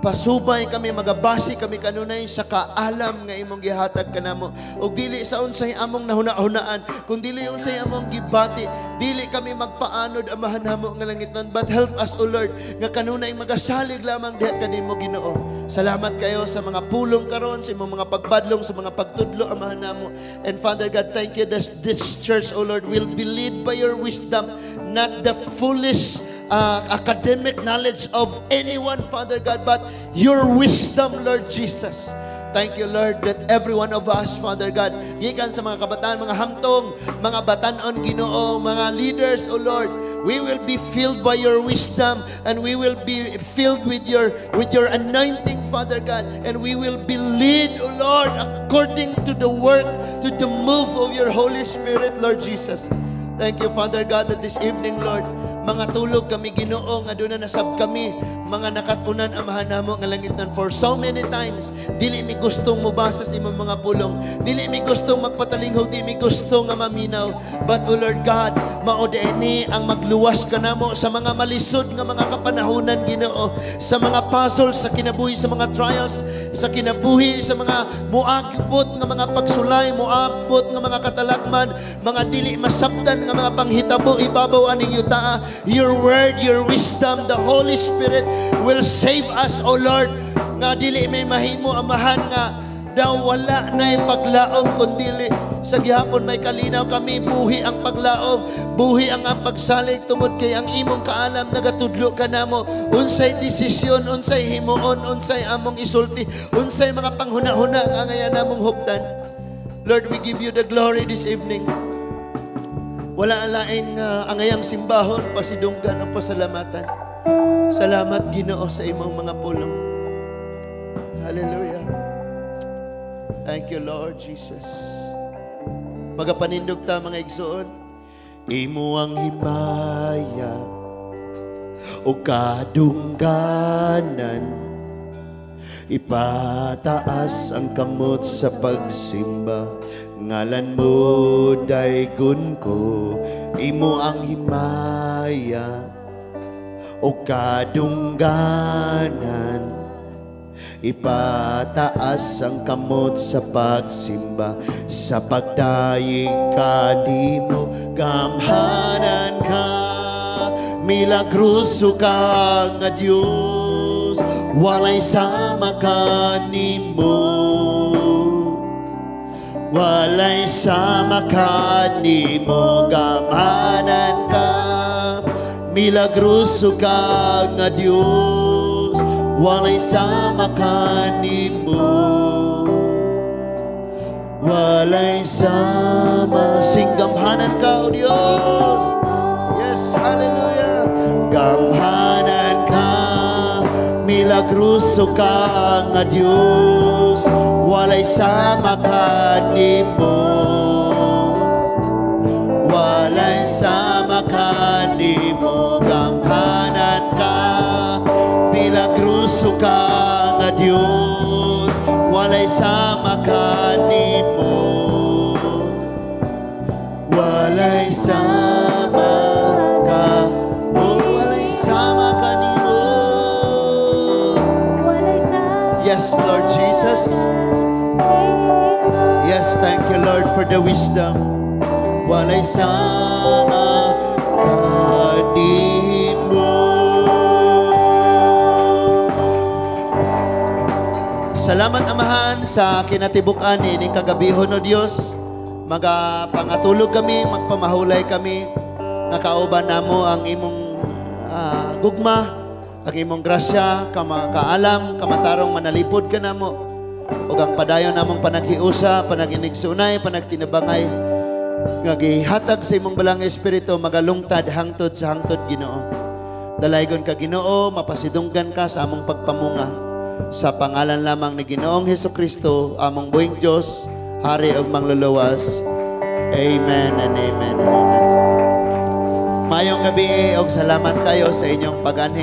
pasubay kami, magabasi kami kanunay sa kaalam nga imong gihatag kanamo. Og dili sa unsay among nahuna-hunaan, kung dili unsay among gibati, dili kami magpaanod, Amahan namo nga langit nun. But help us, O Lord, nga kanunay magasalig lamang diha kanimo, Ginoo. Salamat kayo sa mga pulong karon, sa imong mga pagbadlong, sa mga pagtudlo, Amahan namo. And Father God, thank you that this church, O Lord, will be led by your wisdom, not the foolish academic knowledge of anyone, Father God, but your wisdom, Lord Jesus. Thank you, Lord, that every one of us, Father God, gikan sa mga kabataan, mga hamtong, mga batanon, Ginoo, mga leaders, O Lord, we will be filled by your wisdom and we will be filled with your anointing, Father God, and we will be led, O Lord, according to the work, to the move of your Holy Spirit, Lord Jesus. Thank you, Father God, that this evening, Lord, mga tulog kami, Ginoo, nga doon na nasab kami, mga nakatunan, Amahan namo nga langitnon, for so many times, dili mi gustong mubasa sa imong mga pulong, dili mi gustong magpatalinghog, dili mi gusto nga maminaw. But, O Lord God, mao ni ang magluwas kanamo sa mga malisod nga mga kapanahunan, Ginoo, sa mga puzzles sa kinabuhi, sa mga trials sa kinabuhi, sa mga muabot nga mga pagsulay, muabot nga mga katalagman, mga dili masabtan nga mga panghitabo ibabaw aning yuta. Your word, your wisdom, the Holy Spirit will save us, O Lord, nga dili may mahimo, Amahan, nga daw wala na paglaom kundili sa gihapon may kalinaw kami, buhi ang paglaom, buhi ang pagsalig, tungod kay ang imong kaalam nagatudlo kanamo unsay desisyon, unsay himuon, unsay among isulti, unsay mga panghuna-huna nga ngayon namong huptan. Lord, we give you the glory this evening. Wala lain nga angayang simbahon, pasidunggan o pasalamatan. Salamat, Ginoo, sa imong mga pulong. Hallelujah. Thank you, Lord Jesus. Magapanindog ta, mga igsoon. Imo ang himaya o kadungganan. Ipataas ang kamot sa pagsimba. Ngalan mo daygon ko, imo ang himaya o kadungganan. Ipataas ang kamot sa pagsimba, sa pagdayeg kanimo. Gamhanan ka, milagroso ka nga Dios, walay sama kanimo. Walay sama kanimo. Gamhanan ka, milagroso ka nga Dios, walay sama kanimo. Walay sama. Sing gamhanan ka, O Dios. Yes, hallelujah. Gamhanan ka, milagroso ka nga Dios, walay sama kanimo. Walay sama kanimo. Gamhanan ka, milagroso ka nga Dios, walay sama kanimo. Walay sama ka, oh, walay sama kanimo. Walay sama. Yes, Lord Jesus. Yes, thank you, Lord, for the wisdom. Walay sama kanimo. Salamat, Amahan, sa kinatibuk-an ining kagabihon, o Dios. Magapangatulog kami, magpamahulay kami. Nakauban namo ang imong gugma, ang imong grasya, kaalam, kamatarong manalipod ka namo. Ug ang padayon namong panaghiusa, panaginigsunay, panagtinabangay, nga gihatag sa imong balang espiritu, magalungtad hangtod sa hangtod, Ginoo. Dalaygon ka, Ginoo, mapasidunggan ka sa among pagpamunga. Sa pangalan lamang ni Ginoong Hesukristo, among buhing Dios, Hari ug mangluluwas. Amen and amen and amen. Maayong gabi ug salamat kayo sa inyong pag-anhi.